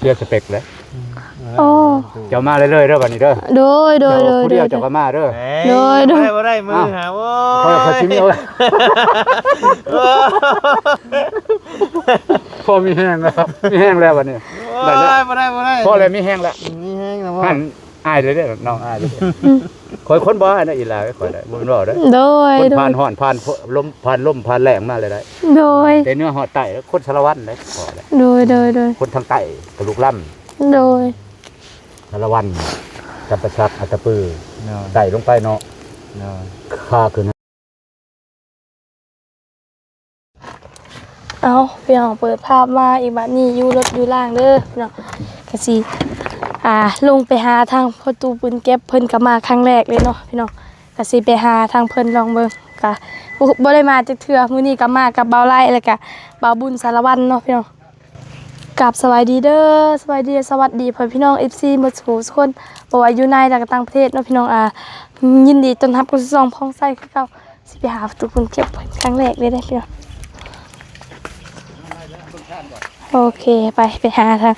ເລືອກສະເປັກເລີຍ. ໂອ້ ເຈົ້າມາເລື້ອຍໆເດີ ບັດນີ້ເດີ. ໂດຍ ໂດຍ ໂດຍ ຜູ້ດຽວເຈົ້າກໍມາເດີ. ໂດຍ ໂດຍ ບໍ່ໄດ້ ບໍ່ໄດ້ ມືຫາ ໂອ້ຍ ຂ້ອຍ ຂ້ອຍຊິມີເອົາ ພໍມີແຮງແລ້ວ ມີແຮງແລ້ວບັດນີ້. ໂອ້ຍ ໄດ້ແລ້ວ ບໍ່ໄດ້ ບໍ່ໄດ້ ພໍແລ້ວ ມີແຮງແລ້ວ ມີແຮງແລ້ວ. ຫັ້ນ ອາຍເລີຍເດ້ ນ້ອງອາຍເລີຍ. ຂ້ອຍຄົນບໍ່ອາຍນະ ອີຫຼາ ຂ້ອຍໄດ້ ບໍ່ແມ່ນເວົ້າເດ້. ໂດຍ ຄົນຜ່ານຮ້ອນ ຜ່ານລົມ ຜ່ານລົມ ຜ່ານແລ້ງມາແລ້ວໄດ້. ໂດຍ ແຕ່ເໜືອຮອດໃຕ້ ຄົນສາລະວັນເດ້. ໂດຍ ໂດຍ ໂດຍ ຄົນທາງໃຕ້ກະລູກລຳ. ໂດຍ ສາລະວັນ ຈຳປາສັກ ອັດຕະປື ໂດຍ ໃຕ້ລົງໄປເນາະ. ໂດຍ ຂ້າຂຶ້ນ ເອົາ ພີ່ນ້ອງ ເປີດພາບມາອີກບາດນີ້ ຢູ່ລົດຢູ່ລາງເດີພີ່ນ້ອງ. ກະຊິ ອ່າ ລົງໄປຫາທາງພໍ່ຕູ້ປືນແກັບ ເພິ່ນກະມາຄັ້ງແລກເລີຍເນາະພີ່ນ້ອງ. ກະຊິໄປຫາທາງເພິ່ນລອງເບິ່ງ ກະບໍ່ ບໍ່ໄດ້ມາຈັກເທື່ອ. ມື້ນີ້ກະມາກັບບ່າວໄລ ແລ້ວກະບ່າວບຸນສາລະວັນເນາະພີ່ນ້ອງ. ກາບສະບາຍດີເດີ ສະບາຍດີ ສະຫວັດດີພໍ່ແມ່ພີ່ນ້ອງ ເອັຟຊີ ໝົດສູ່ຜູ້ສູ່ຄົນ ບໍ່ວ່າຢູ່ໃນ ແລະກະຕ່າງປະເທດເນາະພີ່ນ້ອງ. ອ່າ ຍິນດີຕ້ອນຮັບເຂົ້າສູ່ຊ່ອງພອງໄຊຄືເກົ່າ. ຊິໄປຫາຕູ້ປຸນເກັບເພິ່ນຄັ້ງແລກເລີຍເດ້ພີ່ນ້ອງ. ໂອເຄ ໄປ ໄປຫາທາງ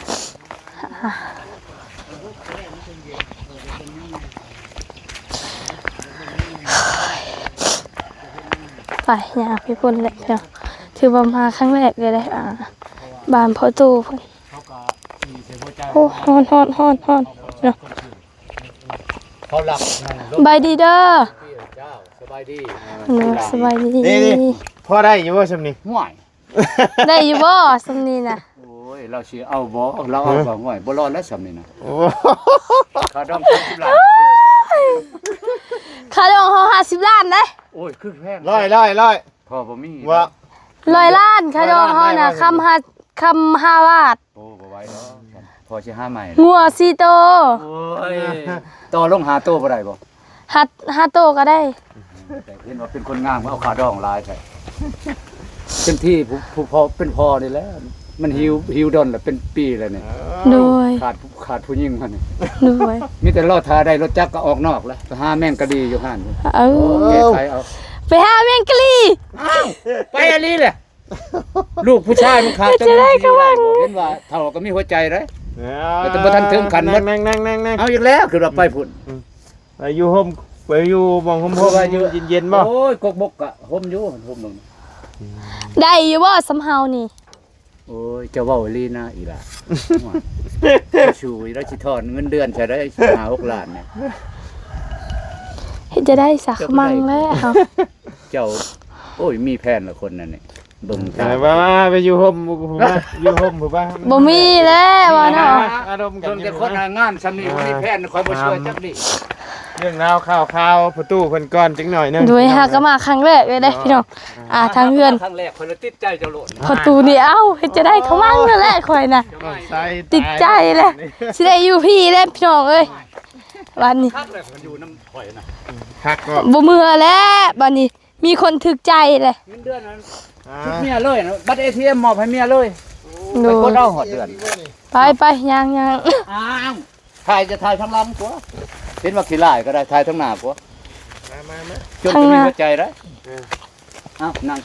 ໄປ ຍ່າງໄປພຸ້ນແຫຼະພີ່ນ້ອງ. ຖືວ່າມາຄັ້ງແລກເລີຍເດ້ ອ່າ ບ້ານພໍ່ຕູ້ເພິ່ນ. ໂອ້ ຮ້ອນ ຮ້ອນ ຮ້ອນ ຮ້ອນເນາະ. ເຂົາລັກນັ້ນລົງ ສະບາຍດີເດີ. ເຈົ້າ ສະບາຍດີ. ເນາະ ສະບາຍດີ. ນີ້ ນີ້ ພໍໄດ້ຢູ່ບໍ່ຊ່ຳນີ້? ຫ້ວຍ ໄດ້ຢູ່ບໍ່ຊ່ຳນີ້ນະ? ໂອ້ຍ ລາວຊິເອົາບໍ່? ລາວເອົາບໍ່? ຫ້ວຍ ບໍ່ລອດແລ້ວຊ່ຳນີ້ນະ. ໂອ້ ຄ່າດອງສາມສິບລ້ານ. ຄ່າດອງເຮົາຫ້າສິບລ້ານເດ້. ໂອ້ຍ ຄືແພງ. ຮ້ອຍ ຮ້ອຍ ຮ້ອຍ ພໍບໍ່ມີ ວ່າ ຮ້ອຍລ້ານ ຄ່າດອງເຮົານະ. ຄຳຫ້າ ຄຳຫ້າບາດ. ໂອ້ ບໍ່ໄຫວດອກ ພໍຊິຫາໃໝ່. ງົວສີ່ໂຕ. ໂອ້ຍ ຕໍ່ລົງຫ້າໂຕບໍ່ໄດ້ບໍ່? ຫ້າ ຫ້າໂຕກໍໄດ້. ແຕ່ເຫັນວ່າເປັນຄົນງາມ ເອົາຄ່າດອງຫຼາຍແທ້. ເຕັມທີ່ຜູ້ ຜູ້ພໍ່ເປັນພໍ່ນີ້ແຫຼະ ມັນຫິວ ຫິວດົນລະ ເປັນປີແລ້ວນີ້. ໂດຍ ຂາດ ຂາດຜູ້ຍິງມານີ້. ໂດຍ ມີແຕ່ລໍຖ້າໄດ້ລົດຈັກກໍອອກນອກແລ້ວ ໄປຫາແມງກະລີຢູ່ຫັ້ນ. ເອີ ແກ້ໄຂເອົາ ໄປຫາແມງກະລີ. ອ້າວ ໄປອີ່ຫຼີແຫຼະ. ລູກຜູ້ຊາຍມັນຂາດ ເຮັດຈັ່ງໃດກໍຫວັງ ເຫັນວ່າເຖົ້າກໍມີຫົວໃຈໄດ໋. ແຕ່ບໍ່ທັນເຖິງຂັ້ນໝົດ. ນັ່ງໆໆໆ ເອົາອີກແລ້ວ ຄືວ່າໄປພຸ້ນ. ອືມ ໄປຢູ່ຮົ່ມ ໄປຢູ່ໝ່ອງຮົ່ມໆ ເຢັນໆບໍ່? ໂອ້ຍ ກົກບົກກະຮົ່ມຢູ່ ຮົ່ມເບິ່ງ. ໄດ້ຢູ່ບໍ່ຊ່ຳເຮົານີ້? ໂອ້ຍ ເຈົ້າເວົ້າອີ່ຫຼີນະ ອີ່ຫຼ້າ. ໂອ້ຍ ຊູ່ອີ່ຫຼ້າ ຊິຖອນເງິນເດືອນໃສ່ໄດ້ຫ້າຫົກລ້ານນີ້. ເຮັດຈັ່ງໃດສະ ຂະມັງແລ້ວ. ເຈົ້າ ໂອ້ຍ ມີແຜນລະຄົນນັ້ນນີ້. ເບິ່ງຕາ ເອີ ວ່າ ວ່າໄປຢູ່ຮົ່ມ ຢູ່ຮົ່ມພຸ້ນວ່າ. ບໍ່ມີແລ້ວວ່າເນາະ. ອາລົມຄົນ ແຕ່ຄົນງານຊ່ຳນີ້ ອ່າ ບໍ່ມີແຜນ ຂ້ອຍບໍ່ເຊື່ອຈັກດີ້. ເລື່ອງລາວຂ່າວໆ ພໍ່ຕູ້ເພິ່ນກ່ອນຈັກໜ້ອຍໜຶ່ງ. ໂດຍ ຫາກໍມາຄັ້ງແລກເລີຍເດ້ ພີ່ນ້ອງ. ອ່າ ທາງເຮືອນ ຄັ້ງແລກ ຂ້ອຍລະຕິດໃຈເຈົ້າໂລດ. ພໍ່ຕູ້ນີ້ ເອົ້າ ເຮັດຈັ່ງໃດ ຂະມັງນັ້ນແຫຼະຂ້ອຍນະ. ຕິດໃຈແຫຼະ ຊິໄດ້ຢູ່ພີ້ແລ້ວ ພີ່ນ້ອງເອີຍ. ບາດນີ້ ຄັກແລ້ວ ມັນຢູ່ນຳຂ້ອຍນະ ຄັກກໍ ບໍ່ເມືອແລ້ວບາດນີ້. ມີຄົນຖືກໃຈເລີຍ. ເງິນເດືອນນັ້ນ ອ່າ ຊຸດເມຍເລີຍນະ ບັດເອທີເອັມມອບໃຫ້ເມຍເລີຍ. ໂດຍ ໄປກົດເອົາຮອດເດືອນ. ໄປ ໄປ ຍ່າງໆ. ອ້າວ ຖ່າຍ ຈະຖ່າຍທາງຫຼັງກວ່າ ເຫັນວ່າຂີ້ລ້າຍກໍໄດ້ ຖ່າຍທາງໜ້າກວ່າ. ມາ ມາ ມາ ຈົນຈະມີຫົວໃຈໄດ້. ເອີ ເອົ້າ ນັ່ງ.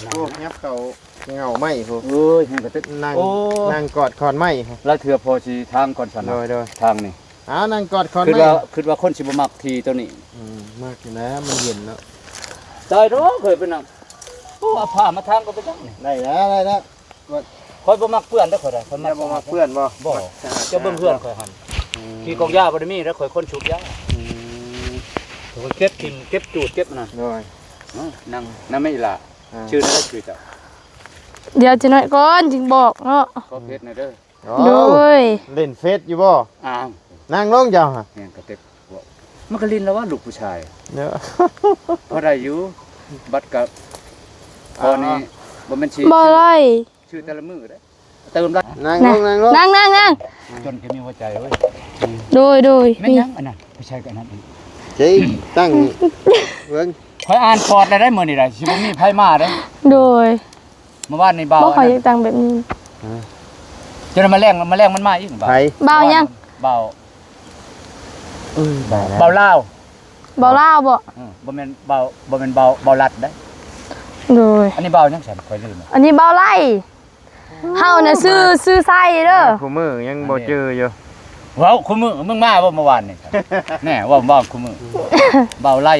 ໂອ້ ຫຍັບເຂົ້າເຫງົ້າໄມ້ພຸ້ນ. ໂອ້ຍ ແຮງກະຕຶກ ນັ່ງ ໂອ້ ນັ່ງກອດຂອນໄມ້ພຸ້ນ. ລະເທື່ອພໍຊິທາງກ່ອນຊັ້ນນະ. ໂດຍ ໂດຍ ທາງນີ້. ອ້າວ ນັ່ງກອດຄອນ ຄິດວ່າ ໄມ້ ຄິດວ່າຄົນຊິບໍ່ມັກທີ່ໂຕນີ້. ອືມ ມັກຢູ່ນະ ມັນເຢັນເນາະ. ຕາຍດອກ ເຄີຍໄປນັ່ງ. ໂອ້ ເອົາຜ້າມາທາງກໍໄປຈັກນີ້. ໄດ້ແລ້ວ ໄດ້ແລ້ວ. ຂ້ອຍບໍ່ມັກເປື້ອນເດ້ ຂ້ອຍໄດ້ ຂ້ອຍມັກ ບໍ່ມັກເປື້ອນບໍ່? ບໍ່. ເຈົ້າເບິ່ງເຮືອນຂ້ອຍຫັ້ນ ອືມ ຂີ້ກອງຢາບໍ່ໄດ້ມີເດ້ ຂ້ອຍຄົນສູບຢາ. ອືມ ຂ້ອຍເກັບກິນ ເກັບຈູດ ເກັບອັນນັ້ນ. ໂດຍ ເນາະ ນັ່ງນຳແມ່ອີ່ຫຼ້າ. ອ່າ ຊື່ໃດ ຊື່ເຈົ້າ? ດຽວຈັກໜ້ອຍກ່ອນຈຶ່ງບອກເນາະ. ຂໍເຟສແດ່ເດີ. ໂອ້ ໂດຍ ຫຼິ້ນເຟສຢູ່ບໍ່? ອ້າວ ນັ່ງລົງເຈົ້າຫະ. ແມ່ນກະເຕັກ ມັນກະຫຼິ້ນແລ້ວວ່າລູກຜູ້ຊາຍ. ເນາະ ພໍໄດ້ຢູ່ ບັດກະພໍນີ້. ອ່າ ບໍ່ແມ່ນຊິ ບໍ່ໄດ້ ຊື້ແຕ່ລະມື້ເດ້ ເຕີມລະ. ນັ່ງລົງ ນັ່ງລົງ ນັ່ງ ນັ່ງ ນັ່ງ ຈົນກະມີຫົວໃຈເວີຍ. ໂດຍ ໂດຍ ແມ່ນຫຍັງອັນນັ້ນ ຜູ້ຊາຍກະອັນນັ້ນອີກ. ເຈົ້າຕັ້ງເບິ່ງ ຂ້ອຍອ່ານປອດແລ້ວໄດ໋ ມື້ນີ້ໄດ໋ ຊິບໍ່ມີໃຜມາເດ້. ໂດຍ ມື້ວານນີ້ບ່າວ ບໍ່ ຂ້ອຍຢາກຕັ້ງແບບນີ້. ຮະ ຈົນມາແລງ ມາແລງມັນມາອີກ. ໃຜ? ບ່າວຫຍັງ? ບ່າວ ເອີຍ ບ່າວລາວ. ບ່າວລາວບໍ່? ເອີ ບໍ່ແມ່ນບ່າວ ບໍ່ແມ່ນບ່າວ ບ່າວລັດເດ້. ໂດຍ ອັນນີ້ບ່າວຫຍັງຊັ້ນ ຂ້ອຍລືມ. ອັນນີ້ບ່າວໄລ່. ເຮົານະຊື່ ຊື່ໄຊເດີ. ຄູ່ມື້ຍັງບໍ່ຈື່ຢູ່. ເວົ້າຄູ່ມື້ ມຶງມາບໍ່ເມື່ອວານນີ້? ແນ່ ເວົ້າ ເວົ້າຄູ່ມື້ ເວົ້າໄລ່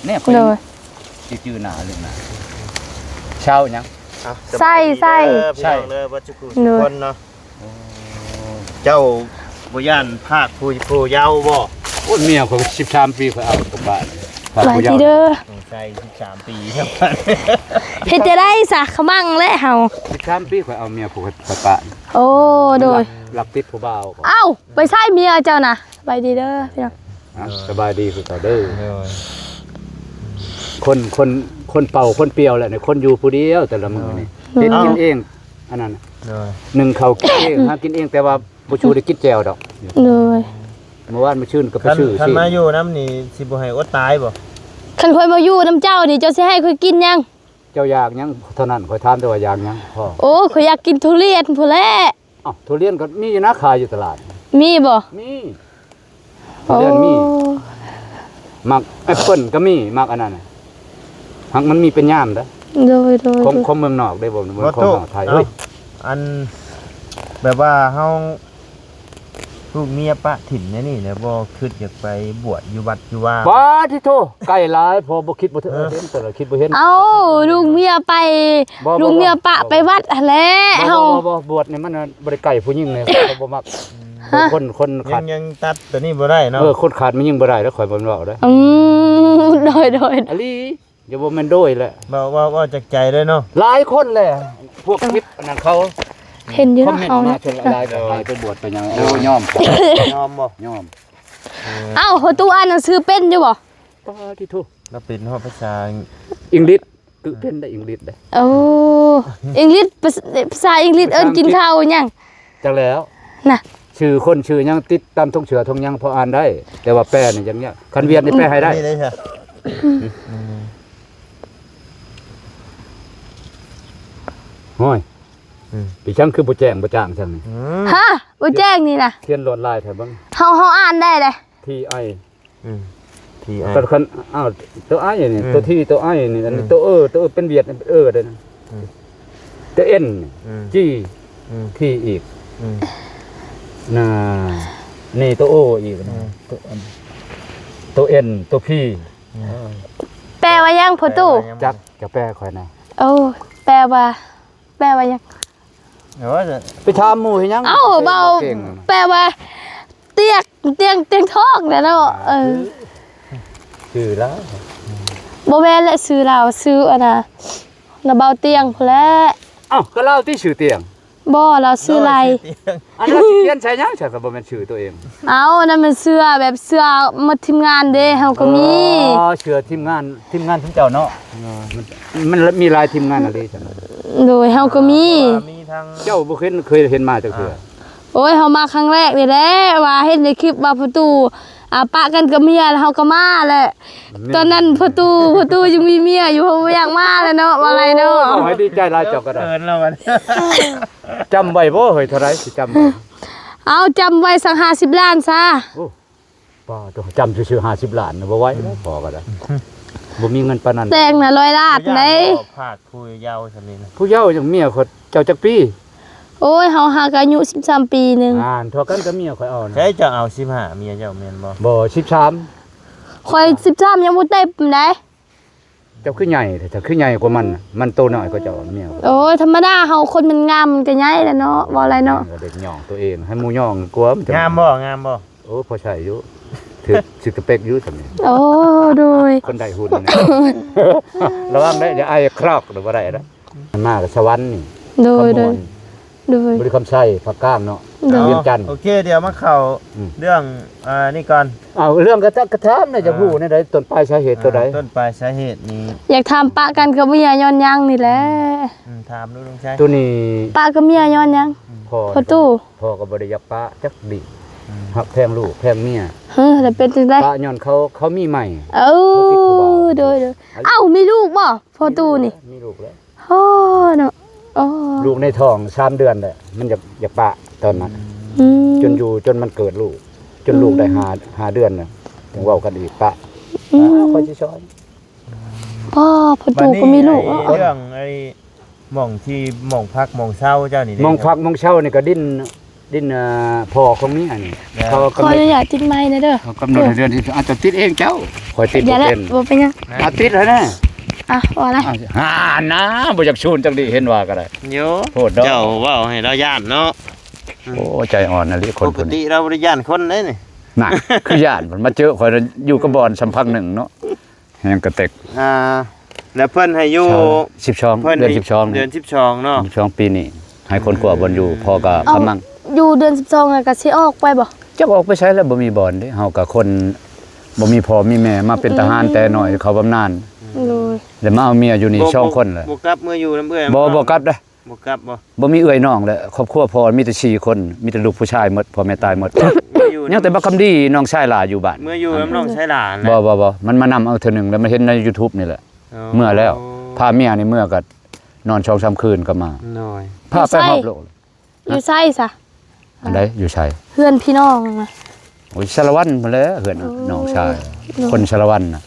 ແນ່. ຂ້ອຍ ໂດຍ ຊິຈື່ໜ້າເລື່ອງໜ້າ. ຊາວຫຍັງ? ເອົ້າ ໃສ່ ໃສ່ ເດີ ພີ່ນ້ອງເດີ ເບິດທຸກຜູ້ ໂດຍ ທຸກຄົນເນາະ. ໂອ້ ເຈົ້າບໍ່ຢ້ານພາກຜູ້ ຜູ້ເຍົາບໍ່? ໂອ້ຍ ເມຍຂ້ອຍສິບສາມປີ ຂ້ອຍເອົາກັບບ້ານ ພາກຜູ້ເຍົາ. ສະບາຍດີເດີ. ສງໄສສິບສາມປີ ເຮັດຈັ່ງໃດສະ ຂະມັງແຫຼະເຮົາ. ສິບສາມປີ ຂ້ອຍເອົາເມຍຜູ້ຂ້ອຍປະ. ໂອ້ ໂດຍ ລັກ ລັກຕິດຜູ້ບ່າວ. ເອົ້າ ໄປໃສເມຍເຈົ້ານະ? ສະບາຍດີເດີພີ່ນ້ອງ. ອ່ະ ສະບາຍດີຄືເກົ່າເດີ. ໂດຍ ຄົນ ຄົນ ຄົນເປົ່າຄົນປ່ຽວແຫຼະນີ້ ຄົນຢູ່ຜູ້ດຽວແຕ່ລະມື້ນີ້. ໂດຍ ເຮັດກິນເອງ ອັນນັ້ນ. ໂດຍ ໜຶ້ງເຂົ້າກິນເອງ ຫາກິນເອງ ແຕ່ວ່າບໍ່ຊູໄດ້ກິນແຈ່ວດອກ. ໂດຍ ເມື່ອວານມື້ຊືນກໍໄປຊື້. ຄັນມາຢູ່ນຳນີ້ ຊິບໍ່ໃຫ້ອົດຕາຍບໍ່? ຄັນຂ້ອຍມາຢູ່ນຳເຈົ້ານີ້ ເຈົ້າຊິໃຫ້ຂ້ອຍກິນຫຍັງ? ເຈົ້າຢາກຫຍັງເທົ່ານັ້ນ ຂ້ອຍຖາມແຕ່ວ່າຢາກຫຍັງພໍ. ໂອ້ ຂ້ອຍຢາກກິນທຸລຽນພຸ້ນແຫຼະ. ເອົ້າ ທຸລຽນກໍມີຢູ່ນະ ຂາຍຢູ່ຕະຫຼາດ. ມີບໍ່? ມີ. ໂອ້ ທຸລຽນມີ. ໝາກແອັບເປິ້ນກໍມີ ໝາກອັນນັ້ນນະ. ຫາກມັນມີເປັນຍາມເດ້. ໂດຍ ໂດຍ ຂອງ ໂດຍ ຂອງເມືອງນອກເດ້ ບໍ່ແມ່ນຂອງເຮົາໄທ. ເອີຍ ອັນ ແບບວ່າເຮົາ ລູກເມຍປະຖິ້ມແນວນີ້ແຫຼະ ບໍ່ຄິດຢາກໄປບວດຢູ່ວັດຢູ່ວາ? ປາທິໂທ ໄກຫຼາຍ ພໍບໍ່ຄິດບໍ່ເຖິງ. ເອີ ເຫັນແຕ່ລະຄິດບໍ່ເຫັນ. ເອົ້າ ລູກເມຍໄປ ບໍ່ ລູກເມຍປະໄປວັດຫັ້ນແຫຼະ. ເຮົາ ບໍ່ ບໍ່ ບວດນີ້ມັນບໍ່ໄດ້ໃກ້ຜູ້ຍິງເລີຍ ເຂົາບໍ່ມັກ. ຮະ ຄົນ ຄົນຂາດ ຍັງ ຍັງຕັດຕົວນີ້ບໍ່ໄດ້ເນາະ. ເອີ ຄົນຂາດແມ່ຍິງບໍ່ໄດ້ເດີ ຂ້ອຍບໍ່ເວົ້າເດີ. ອືມ ໂດຍ ໂດຍ ອີ່ຫຼີ. ຢ່າ ບໍ່ແມ່ນໂດຍແຫຼະ ເວົ້າ ເວົ້າ ເວົ້າຈາກໃຈເລີຍເນາະ. ຫຼາຍຄົນແຫຼະ ພວກຄລິບອັນນັ້ນເຂົາເຫັນຢູ່ເນາະ ຄອມເມັນມາສ່ວນຫຼາຍກໍໃຫ້ໄປບວດໄປຫຍັງ. ໂອ້ ຍອມ ຍອມບໍ່? ຍອມ. ເອີ ເອົ້າ ພໍ່ຕູ້ອ່ານໜັງສືເປັນຢູ່ບໍ່? ປາທິໂທ ລາວເປັນຮອດພາສາອັງກິດ ຕື່ມເປັນໄດ້ອັງກິດໄດ້. ໂອ້ ອັງກິດ ພາ ພາສາອັງກິດເອີ້ນກິນເຂົ້າຫຍັງ? ຈັກແລ້ວນະ ຊື່ຄົນຊື່ຫຍັງ ຕິດຕາມທົ່ງເສືອທົ່ງຫຍັງພໍອ່ານໄດ້ ແຕ່ວ່າແປນີ້ຍັງຍາກ. ຄັນຫວຽດນີ້ແປໃຫ້ໄດ້. ນີ້ເດ້ ໂອ້ຍ ອືມ ເປັນຫຍັງຄືບໍ່ແຈ້ງບໍ່ຈ້າງຈັ່ງນີ້? ອືມ ຮະ ບໍ່ແຈ້ງນີ້ນະ ຂຽນລວດລາຍໃຫ້ເບິ່ງ. ເຮົາ ເຮົາອ່ານໄດ້ເດ້. ທີ ໄອ ອືມ ທີ ໄອ ຄັນ ຄັນ ອ້າວ ຕົວ ໄອ ນີ້ ອືມ ຕົວ ທີ ຕົວ ໄອ ນີ້ ອັນນີ້ ອືມ ຕົວ ເອີ ຕົວ ເອີ ເປັນຫວຽດ ເອີ ເດ້. ອືມ ຕົວ ເອັນ ອືມ ຈີ ອືມ ທີ ອີກ. ອືມ ນະ ນີ້ ຕົວ ໂອ ອີກນະ. ອືມ ຕົວ ອັນ ຕົວ ເອັນ ຕົວ ພີ ອືມ ເອີ ແປວ່າຫຍັງພໍ່ຕູ້? ຈັກ ຈະແປຂ້ອຍນະ. ໂອ້ ແປວ່າ ແປວ່າຫຍັງ? ໂອ້ຍ ໄປຖາມໝູ່ເຮັດຫຍັງ? ເອົ້າ ເວົ້າ ເວົ້າເກັ່ງ ແປວ່າຕຽງ ຕຽງ ຕຽງທອງແຫຼະເນາະ. ເອີ ຊື່ລາວ ບໍ່ແມ່ນແຫຼະ ຊື່ລາວ ຊື່ອັນນ່າ ນະ ເບົາຕຽງພຸ້ນແຫຼະ. ເອົ້າ ກໍລາວຕິຊື່ຕຽງ? ບໍ່ ລາວຊື່ໄລ. ອັນນັ້ນຊິຂຽນໃສ່ຫຍັງ? ຊັ້ນກໍບໍ່ແມ່ນຊື່ຕົວເອງ. ເອົ້າ ອັນນັ້ນມັນເສື້ອ ແບບເສື້ອໝົດທີມງານເດ້ ເຮົາກໍມີ. ອໍ ເສື້ອທີມງານ ທີມງານຂອງເຈົ້າເນາະ. ເອີ ມັນ ມັນມີຫຼາຍທີມງານອີ່ຫຼີຊັ້ນ. ໂດຍ ເຮົາກໍມີ. ເຈົ້າບໍ່ເຄີຍ ເຄີຍເຫັນມາຈັກເທື່ອ? ໂອ້ຍ ເຮົາມາຄັ້ງແລກນີ້ແຫຼະ ວ່າເຫັນໃນຄລິບວ່າພໍ່ຕູ້ ອ່າ ປະກັນກັບເມຍ ແລ້ວເຮົາກໍມາແຫຼະ. ແມ່ນ ຕອນນັ້ນພໍ່ຕູ້ ພໍ່ຕູ້ຍັງມີເມຍຢູ່ ເຮົາບໍ່ຢາກມາແລ້ວເນາະ ວ່າໄລເນາະ. ໂອ້ ໃຫ້ດີໃຈຫຼາຍເຈົ້າກໍໄດ້. ເອີ ເນາະ ຈຳໄວ້ບໍ່ເຮີ້ຍ? ເທົ່າໃດຊິຈຳໄວ້? ເອົາ ຈຳໄວ້ສັກຫ້າສິບລ້ານຊະ. ໂອ້ ປ້າໂທ້ ຈຳຊື່ໆ ຫ້າສິບລ້ານນະ ບໍ່ໄຫວແລ້ວ ພໍກໍໄດ້ ບໍ່ມີເງິນປານນັ້ນ. ແຕ່ງນະ ຮ້ອຍລ້ານເດ້. ບໍ່ຢາກ ບໍ່ພາກຜູ້ເຍົາຊ່ຳນີ້ນະ. ຜູ້ເຍົາຫຍັງ ເມຍຂ້ອຍ ເຈົ້າຈັກປີ? ໂອ້ຍ ເຮົາຫາກະອາຍຸສິບສາມປີໜຶ່ງ. ອ່ານ ທໍ່ກັນກັບເມຍຂ້ອຍເອົານະ. ໃສເຈົ້າເອົາສິບຫ້າ ເມຍເຈົ້າແມ່ນບໍ່? ບໍ່ ສິບສາມ. ຂ້ອຍສິບສາມຍັງບໍ່ເຕັມໃດ. ເຈົ້າຄືໃຫຍ່ແທ້ ເຈົ້າຄືໃຫຍ່ກວ່າມັນນະ. ມັນໂຕນ້ອຍກວ່າເຈົ້າເມຍ. ໂອ້ຍ ທຳມະດາ ເຮົາຄົນມັນງາມມັນກະໃຫຍ່ແຫຼະເນາະ ເວົ້າໄລເນາະ. ເດັກຍ້ອງຕົວເອງ ໃຫ້ໝູ່ຍ້ອງກວ່າ. ງາມບໍ່? ງາມບໍ່? ໂອ້ ພໍໃຊ້ຢູ່ ຖືກສະເປັກຢູ່ຊ່ຳນີ້. ໂອ້ ໂດຍ ຄົນໄດ້ຫຸ່ນນະ. ລະວັງໄດ້ ຢ່າໄອຄຣອກ ຫຼືບໍ່ໄດ້ນະ. ມາກະສະຫວັນນີ້. ໂດຍ ໂດຍ ໂດຍ ບໍລິຄຳໄຊ ພາກກາງເນາະ. ໂດຍ ວຽງຈັນ. ໂອເຄ ດຽວມາເຂົ້າ ອືມ ເລື່ອງ ເອີ ນີ້ກ່ອນ. ເອົາເລື່ອງກະ ກະຖາມນະ ຢາກຮູ້ແນວໃດ ຕົ້ນປາຍສາເຫດໂຕໃດ? ເອີ ຕົ້ນປາຍສາເຫດນີ້ ຢາກຖາມປະກັນກັບເມຍຍ້ອນຫຍັງນີ້ແຫຼະ. ອືມ ຖາມດູລຸງໄຊ. ໂຕນີ້ປະກັບເມຍຍ້ອນຫຍັງ? ອືມ ພໍ່ ພໍ່ຕູ້ ພໍ່ກໍບໍ່ໄດ້ຢາກປະຈັກດີ້. ອືມ ຮັກແພງລູກແພງເມຍ. ເອີ ແລ້ວເປັນຈັ່ງໃດ? ປະຍ້ອນເຂົາ ເຂົາມີໃໝ່. ເອີ ໂດຍ ໂດຍ. ເອົ້າ ມີລູກບໍ່ພໍ່ຕູ້ນີ້? ມີລູກແລ້ວ. ໂອ້ ເນາະ ໂອ້ ລູກໃນທ້ອງສາມເດືອນແຫຼະ ມັນຢາກ ຢາກປະຕອນນັ້ນ. ອືມ ຈົນຢູ່ ຈົນມັນເກີດລູກ ຈົນລູກໄດ້ ອືມ ຫ້າ ຫ້າເດືອນນະ ຈຶ່ງເວົ້າກັນອີກ ປະ. ອືມ ຂ້ອຍຊິຊ່ອຍ. ອໍ ພໍ່ຕູ້ກໍມີລູກ. ບັດນີ້ ເລື່ອງໄອ້ ໝ່ອງທີ່ ໝ່ອງພັກໝ່ອງເຊົາເຈົ້ານີ້ເດ້ ໝ່ອງພັກໝ່ອງເຊົານີ້ກໍດິນ ດິນ ເອີ ພໍ່ຂອງເມຍນີ້ ແມ່ນ ເຂົາ ຂໍອະນຸຍາດຕິດໄມແດ່ເດີ ເຂົາກຳນົດໃຫ້ເດືອນສິບ ອາດຈະຕິດເອງເຈົ້າ ຂ້ອຍຕິດບໍ່ເປັນ ບໍ່ເປັນຫຍັງ ອາ ຕິດແລ້ວນະ ອາ ວ່າລະ ອ່າ ຫັ້ນນະ ບໍ່ຢາກຊູນຈັກດີ ເຫັນວ່າກໍໄດ້ ໂຍ ໂພດດອກ ເຈົ້າເວົ້າໃຫ້ລາວຢ້ານເນາະ ອືມ ໂອ້ ໃຈອ່ອນອີ່ຫຼີຄົນ ປົກກະຕິລາວບໍ່ໄດ້ຢ້ານຄົນເດ້ນີ້ ນັ້ນ ຄືຢ້ານ ມັນມາເຈີຂ້ອຍຢູ່ກັບບ່ອນສຳພັງໜຶ່ງເນາະ ແຮງກະເຕັກ ອ່າ ແລ້ວເພິ່ນໃຫ້ຢູ່ ສິບສອງ ເພິ່ນໃຫ້ ເດືອນສິບສອງ ເດືອນສິບສອງເນາະ ສິບສອງປີນີ້ ໃຫ້ຄົ້ນຄວ້າບ່ອນຢູ່ ອືມ ພໍກໍ ເອົ້າ ກຳລັງ ຢູ່ເດືອນສິບສອງແລ້ວກໍຊິອອກໄປບໍ່? ຈັກອອກໄປໃສແລ້ວ ບໍ່ມີບ່ອນເດ້ ເຮົາກໍຄົນບໍ່ມີພໍ່ມີແມ່ ມາເປັນ ອືມ ທະຫານແຕ່ນ້ອຍ ເຂົ້າບຳນານ ໂດຍ ແລ້ວມາເອົາເມຍຢູ່ນີ້ ບໍ່ ສອງຄົນແຫຼະ ບໍ່ກັບເມືອຢູ່ນຳເອື້ອຍ ບໍ່ ບໍ່ກັບເດ້ ບໍ່ກັບບໍ່? ບໍ່ມີເອື້ອຍນ້ອງແຫຼະ ຄອບຄົວພໍ່ມີແຕ່ສີ່ຄົນ ມີແຕ່ລູກຜູ້ຊາຍໝົດ ພໍ່ແມ່ຕາຍໝົດ ຍັງແຕ່ບັກຄຳດີ ນ້ອງຊາຍຫຼ້າຢູ່ບ້ານ ເມືອຢູ່ນຳນ້ອງຊາຍຫຼ້າຫັ້ນແຫຼະ ບໍ່ ບໍ່ ບໍ່ ມັນມານຳເອົາເທື່ອໜຶ່ງ ແລ້ວມາເຫັນໃນຢູທູບນີ້ແຫຼະ ອໍ ເມືອແລ້ວ ພາເມຍນີ້ເມືອກໍນອນສອງສາມຄືນກໍມາ ໂດຍ ພາໄປຮອບໂລກ ຢູ່ໃສຊະ? ອັນໃດ? ຢູ່ໃສ? ເຮືອນພີ່ນ້ອງນະ ໂອ້ຍ ສາລະວັນພຸ້ນແຫຼະ ເຮືອນ ໂອ້ ນ້ອງຊາຍ ໂດຍ ຄົນສາລະວັນນະ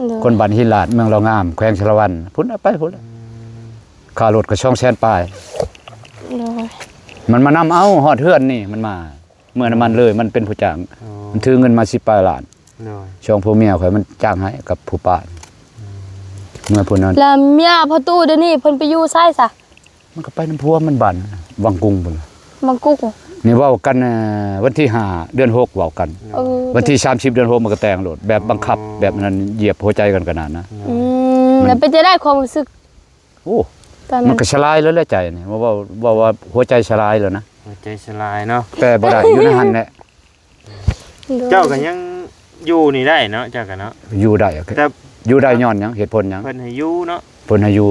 ໂດຍ ຄົນບ້ານຫີນລາດ ເມືອງລາວງາມ ແຂວງສາລະວັນ ພຸ້ນນະ ໄປພຸ້ນແຫຼະ ອືມ ຄ່າລົດກໍສອງແສນປາຍ ໂດຍ ມັນມານຳເອົາຮອດເຮືອນນີ້ ມັນມາ ເມືອນຳມັນເລີຍ ມັນເປັນຜູ້ຈ້າງ ອໍ ມັນຖືເງິນມາສິບປາຍລ້ານ ໂດຍ ຊ່ວງຜົວເມຍຂ້ອຍມັນຈ້າງໃຫ້ກັບຜູ້ປ້າ ອືມ ເມືອຜູ້ນັ້ນ ແລ້ວເມຍພໍ່ຕູ້ດຽວນີ້ເພິ່ນໄປຢູ່ໃສຊະ? ມັນກໍໄປນຳຜົວມັນບ້ານວັງກຸງພຸ້ນ ວັງກຸງ ນີ້ເວົ້າກັນ ເອີ ວັນທີຫ້າເດືອນຫົກເວົ້າກັນ ເອີ ວັນທີສາມສິບເດືອນຫົກມັນກໍແຕ່ງໂລດ ແບບບັງຄັບ ອໍ ແບບນັ້ນ ຢຽບຫົວໃຈກັນຂະໜາດນະ ອືມ ມັນ ແລ້ວເປັນຈັ່ງໃດຄວາມຮູ້ສຶກ? ໂອ້ ຕອນນັ້ນ ມັນກໍສະຫຼາຍແລ້ວແຫຼະໃຈນີ້ ເວົ້າ ເວົ້າ ເວົ້າວ່າຫົວໃຈສະຫຼາຍແລ້ວນະ ຫົວໃຈສະຫຼາຍເນາະ ແປບໍ່ໄດ້ ຢູ່ໃນຫັ້ນແຫຼະ ໂດຍ ເຈົ້າກໍຍັງຢູ່ນີ້ໄດ້ເນາະ ເຈົ້າກໍເນາະ ຢູ່ໄດ້ ແຕ່ຢູ່ໄດ້ຍ້ອນຫຍັງ? ເຫດຜົນຫຍັງ? ເພິ່ນໃຫ້ຢູ່ເນາະ ເພິ່ນໃຫ້ຢູ່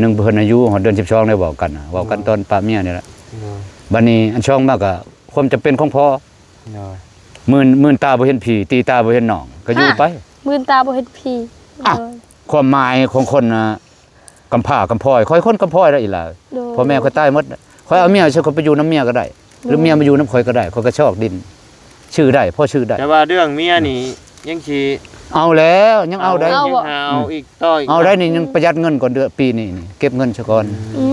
ໜຶ່ງ ເພິ່ນໃຫ້ຢູ່ຮອດເດືອນສິບສອງ ໄດ້ເວົ້າກັນນະ ເວົ້າກັນ ໂດຍ ຕອນປ້າເມຍນີ້ແຫຼະ ໂດຍ ບັດນີ້ອັນສອງມາກໍຄວາມຈຳເປັນຂອງພໍ່ ໂດຍ ມື່ນ ມື່ນຕາບໍ່ເຫັນພີ່ ຕີຕາບໍ່ເຫັນນ້ອງ ກໍຢູ່ໄປ ມື່ນຕາບໍ່ເຫັນພີ່ ອ່ະ ໂດຍ ຄວາມໝາຍຂອງຄົນນະ ກຳພ້າກຳພ້ອຍ ຂ້ອຍຄົນກຳພ້ອຍໄດ້ອີ່ຫຼ້າ ໂດຍ ພໍ່ແມ່ຂ້ອຍຕາຍໝົດ ຂ້ອຍເອົາເມຍໃສ່ ຂ້ອຍໄປຢູ່ນຳເມຍກໍໄດ້ ໂດຍ ຫຼືເມຍມາຢູ່ນຳຂ້ອຍກໍໄດ້ ຂ້ອຍກໍຊອກດິນ ຊື້ໄດ້ ພໍຊື້ໄດ້ ແຕ່ວ່າເລື່ອງເມຍນີ້ຍັງຊິ ເອົາແລ້ວ ຍັງເອົາໄດ້ ເອົາ ຍັງຫາເອົາອີກຕໍ່ອີກ ເອົາໄດ້ນີ້ ຍັງປະຢັດເງິນກ່ອນ ເດືອນ ປີນີ້ນີ້ ເກັບເງິນຊະກ່ອນ ອື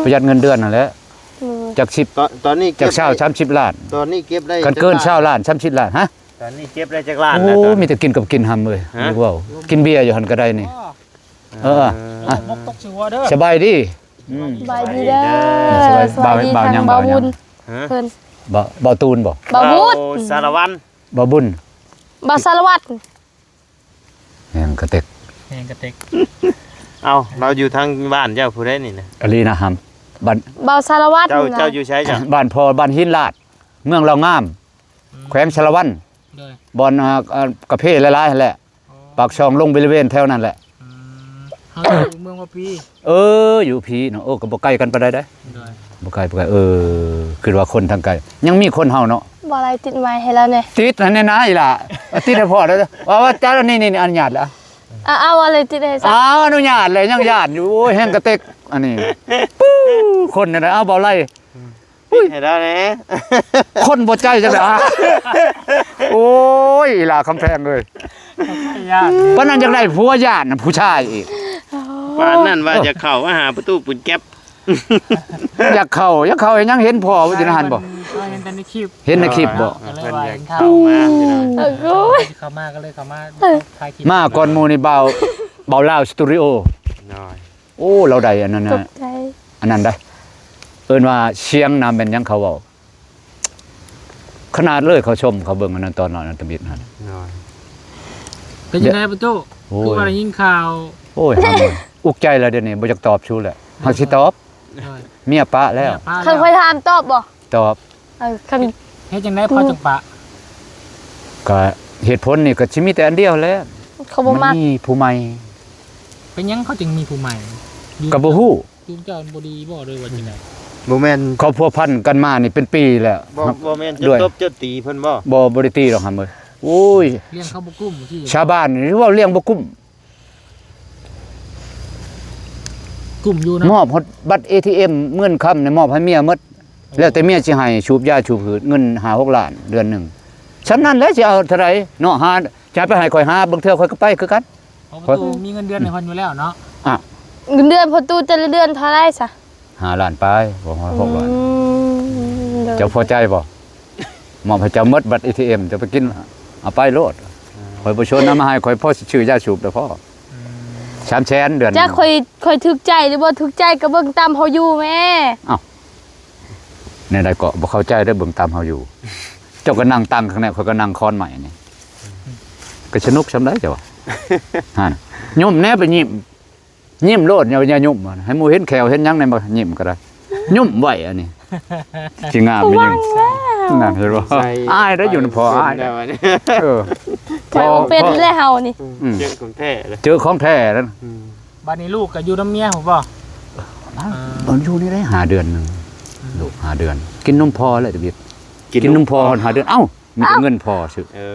ມ ປະຢັດເງິນເດືອນຫັ້ນແຫຼະ ໂດຍ ຈັກສິບ ຕອນ ຕອນນີ້ເກັບ ຈັກຊາວ ໄດ້ ສາມສິບລ້ານ ຕອນນີ້ເກັບໄດ້ ຄັນເກີນຊາວລ້ານ ສາມສິບລ້ານ ຮະ ຕອນນີ້ເກັບໄດ້ຈັກລ້ານ ໂອ້ ແລ້ວ ໂອ້ ມີແຕ່ກິນກັບກິນ ຫຳເອີຍ ຮະ ເວົ້າ ກິນເບຍຢູ່ຫັ້ນກໍໄດ້ນີ້ ເອີ ເອີ ອ່ະ ໝົກຕົກໃສ່ຫົວເດີ ສະບາຍດີ ອືມ ສະບາຍດີເດີ ສະບາຍ ສະບາຍດີ ບ່າວຫຍັງ ທາງບ່າວຫຍັງ ບ່າວບຸນ ຮະ ເພິ່ນ ບ່າວ ບ່າວຕູນບໍ່? ບ່າວບຸນ ບ່າວສາລະວັນ ບ່າວບຸນ ບ່າວສາລະວັດ ແຮງກະເຕັກ ແຮງກະເຕັກ ເອົ້າ ລາວຢູ່ທາງບ້ານເຈົ້າຜູ້ໃດນີ້ນະ? ອາລີນາຫຳ ບ້ານ ບ່າວສາລະວັດ ເຈົ້າ ນະ ເຈົ້າຢູ່ໃສເຈົ້າ? ບ້ານພໍ່ ບ້ານຫີນລາດ ເມືອງລາວງາມ ອືມ ແຂວງສາລະວັນ ໂດຍ ບ່ອນ ອ່າ ອ່າ ກາເຟຫຼາຍໆຫັ້ນແຫຼະ ອໍ ປາກຊ່ອງລົງບໍລິເວນແຖວນັ້ນແຫຼະ ອືມ ເຮົາຢູ່ເມືອງວາປີ ເອີ ຢູ່ພີເນາະ ເອີ ກໍບໍ່ໄກກັນປານໃດເດ້ ໂດຍ ບໍ່ໄກ ບໍ່ໄກ ເອີ ຄິດວ່າຄົນທາງໄກ ຍັງມີຄົນເຮົາເນາະ ບໍ່ໄດ້ຕິດໄມໃຫ້ລາວແດ່ ຕິດໃຫ້ແດ່ນາອີ່ຫຼ້າ ຕິດໃຫ້ພໍ່ແດ່ ວ່າ ວ່າ ເຈົ້າ ນີ້ ນີ້ ອະນຸຍາດແລ້ວ ອາ ເອົາ ອາ ເລີຍ ຕິດໃຫ້ຊະ ອ້າວ ອະນຸຍາດແລ້ວ ຍັງຢ້ານຢູ່ ໂອ້ຍ ແຮງກະເຕັກ ອັນນີ້ ປູ້ ຄົນນີ້ນະ ເອົາ ເບົາໄຫຼ ປິດໃຫ້ລາວແດ່ ຄົນບໍ່ໃຈຈັ່ງໃດ ໂອ້ຍ ອີ່ຫຼ້າຄຳແພງເອີຍ ຢ້ານ ປານນັ້ນຢາກໄດ້ຜົວ ຢ້ານນຳຜູ້ຊາຍອີກ ປານນັ້ນວ່າຢາກເຂົ້າມາຫາປະຕູປືນແກັບ ຢາກເຂົ້າ ຢາກເຂົ້າ ຍັງເຫັນພໍ່ຢູ່ໃນຫັ້ນບໍ່ ເຮົາເຫັນແຕ່ໃນຄລິບ ເຫັນໃນຄລິບບໍ່ ກໍເລີຍວ່າເຫັນຂ່າວ ເພິ່ນຢາກເຂົ້າມາ ໂອ້ຍ ເຂົ້າມາ ກໍເລີຍເຂົ້າມາ ເອີ ຖ່າຍຄລິບ ມາກ່ອນໝູ່ນີ້ ບ່າວ ບ່າວລາວສະຕູດິໂອ ໂດຍ ໂອ້ ລາວໄດ້ອັນນັ້ນນະ ອັນນັ້ນໄດ໋ ເອີ້ນວ່າສຽງນະ ແມ່ນຫຍັງເຂົາເວົ້າ ຂະໜາດເລີຍ ເຂົາຊົມ ເຂົາເບິ່ງອັນນັ້ນ ຕອນລາວອັນນັ້ນ ທຳອິດຫັ້ນ ໂດຍ ເປັນຈັ່ງໃດປະຕູ? ໂອ້ຍ ຄືວ່າໄດ້ຍິນຂ່າວ ໂອ້ຍ ຫາເບິ່ງ ອຸກໃຈແລ້ວ ດຽວນີ້ບໍ່ຢາກຕອບຊູແລ້ວ ຫາກຊິຕອບ ໂດຍ ເມຍປະແລ້ວ ເມຍປະແລ້ວ ຄັນຂ້ອຍຖາມຕອບບໍ່? ຕອບ ເອີ ຄັນ ເຮັດຈັ່ງໃດເຂົາຈຶ່ງປະ? ກະເຫດຜົນນີ້ກະຊິມີແຕ່ອັນດຽວແຫຼະ ເຂົາບໍ່ມັກ ມັນມີຜູ້ໃໝ່ ເປັນຫຍັງເຂົາຈຶ່ງມີຜູ້ໃໝ່? ກະບໍ່ຮູ້ ຈຸງເຈົ້າບໍ່ດີບໍ່ ຫຼືວ່າຈັ່ງໃດ? ບໍ່ແມ່ນ ເຂົາພົວພັນກັນມານີ້ເປັນປີແລ້ວ ບໍ່ ບໍ່ແມ່ນຈະຕົບຈະຕີເພິ່ນບໍ່? ບໍ່ ບໍ່ໄດ້ຕີດອກຫຳເອີຍ ໂອ້ຍ ລ້ຽງເຂົາບໍ່ກຸ້ມ ຊາວບ້ານນີ້ເວົ້າລ້ຽງບໍ່ກຸ້ມ ກຸ້ມຢູ່ນະ ມອບຮອດບັດເອທີເອັມ ເງິນຄຳນີ້ມອບໃຫ້ເມຍໝົດ ແລ້ວແຕ່ເມຍຊິໃຫ້ ສູບຢາສູບພືດ ເງິນຫ້າຫົກລ້ານເດືອນໜຶ່ງ ສ່ຳນັ້ນແຫຼະ ຊິເອົາເທົ່າໃດເນາະ ຫາ ຈະໄປໃຫ້ຂ້ອຍຫາ ບາງເທື່ອຂ້ອຍກໍໄປຄືກັນ ເພາະປະຕູມີເງິນເດືອນໃຫ້ເພິ່ນຢູ່ແລ້ວເນາະ ອະ ເງິນເດືອນພໍ່ຕູ້ແຕ່ລະເດືອນເທົ່າໃດຊະ? ຫ້າລ້ານປາຍ ບໍ່ຮອດຫົກລ້ານ. ອືມ ໂດຍ ເຈົ້າພໍໃຈບໍ່? ມອບໃຫ້ເຈົ້າໝົດບັດເອທີເອັມ ເຈົ້າໄປກິນ ເອົາໄປໂລດ. ອືມ ຂ້ອຍບໍ່ຊົນ ເອົາມາໃຫ້ ຂ້ອຍພໍຊື້ຢາສູບແລ້ວພໍ. ອືມ ສາມແສນເດືອນໜຶ່ງ. ຈັກຂ້ອຍ ຂ້ອຍຖືກໃຈຫຼືບໍ່ຖືກໃຈ ກໍເບິ່ງຕາມເຮົາຢູ່ແມ້. ເອົ້າ ແນວໃດກໍບໍ່ເຂົ້າໃຈເດີ້ ເບິ່ງຕາມເຮົາຢູ່. ເຈົ້າກໍນັ່ງຕັ່ງຂ້າງໃນ ຂ້ອຍກໍນັ່ງຄອນໄມ້ນີ້ ກໍສະໜຸກສ່ຳໃດເຈົ້າວ່າ. ຫັ້ນ ຍົມແດ່ໄປຍິ້ມ ຍິ້ມໂລດ ຢ່າ ຢ່າຍຸ້ມ ໃຫ້ໝູ່ເຫັນແຂ້ວເຫັນຫຍັງໃນ ຍິ້ມກໍໄດ້ ຍຸ້ມໄວ້ອັນນີ້ ຊິງາມມີຫຍັງ. ນັ້ນເຫັນບໍ່? ອາຍໄດ້ຢູ່ນຳພໍ່ອາຍ. ເອີ ຂ້ອຍບໍ່ເປັນແລ້ວເຮົານີ້. ອືມ ເຈີຂອງແທ້ເລີຍ ເຈີຂອງແທ້ນັ້ນ. ອືມ ບັດນີ້ລູກກໍຢູ່ນຳເມຍພຸ້ນບໍ່? ເອີ ມັນຢູ່ນີ້ໄດ້ຫ້າເດືອນໜຶ່ງ. ອືມ ລູກຫ້າເດືອນ ກິນນົມພໍ່ແລ້ວ ຕະບິດ ກິນນົມພໍ່ ກິນນົມພໍ່ຮອດຫ້າເດືອນ. ເອົ້າ ມີແຕ່ເງິນພໍຊື້. ເອີ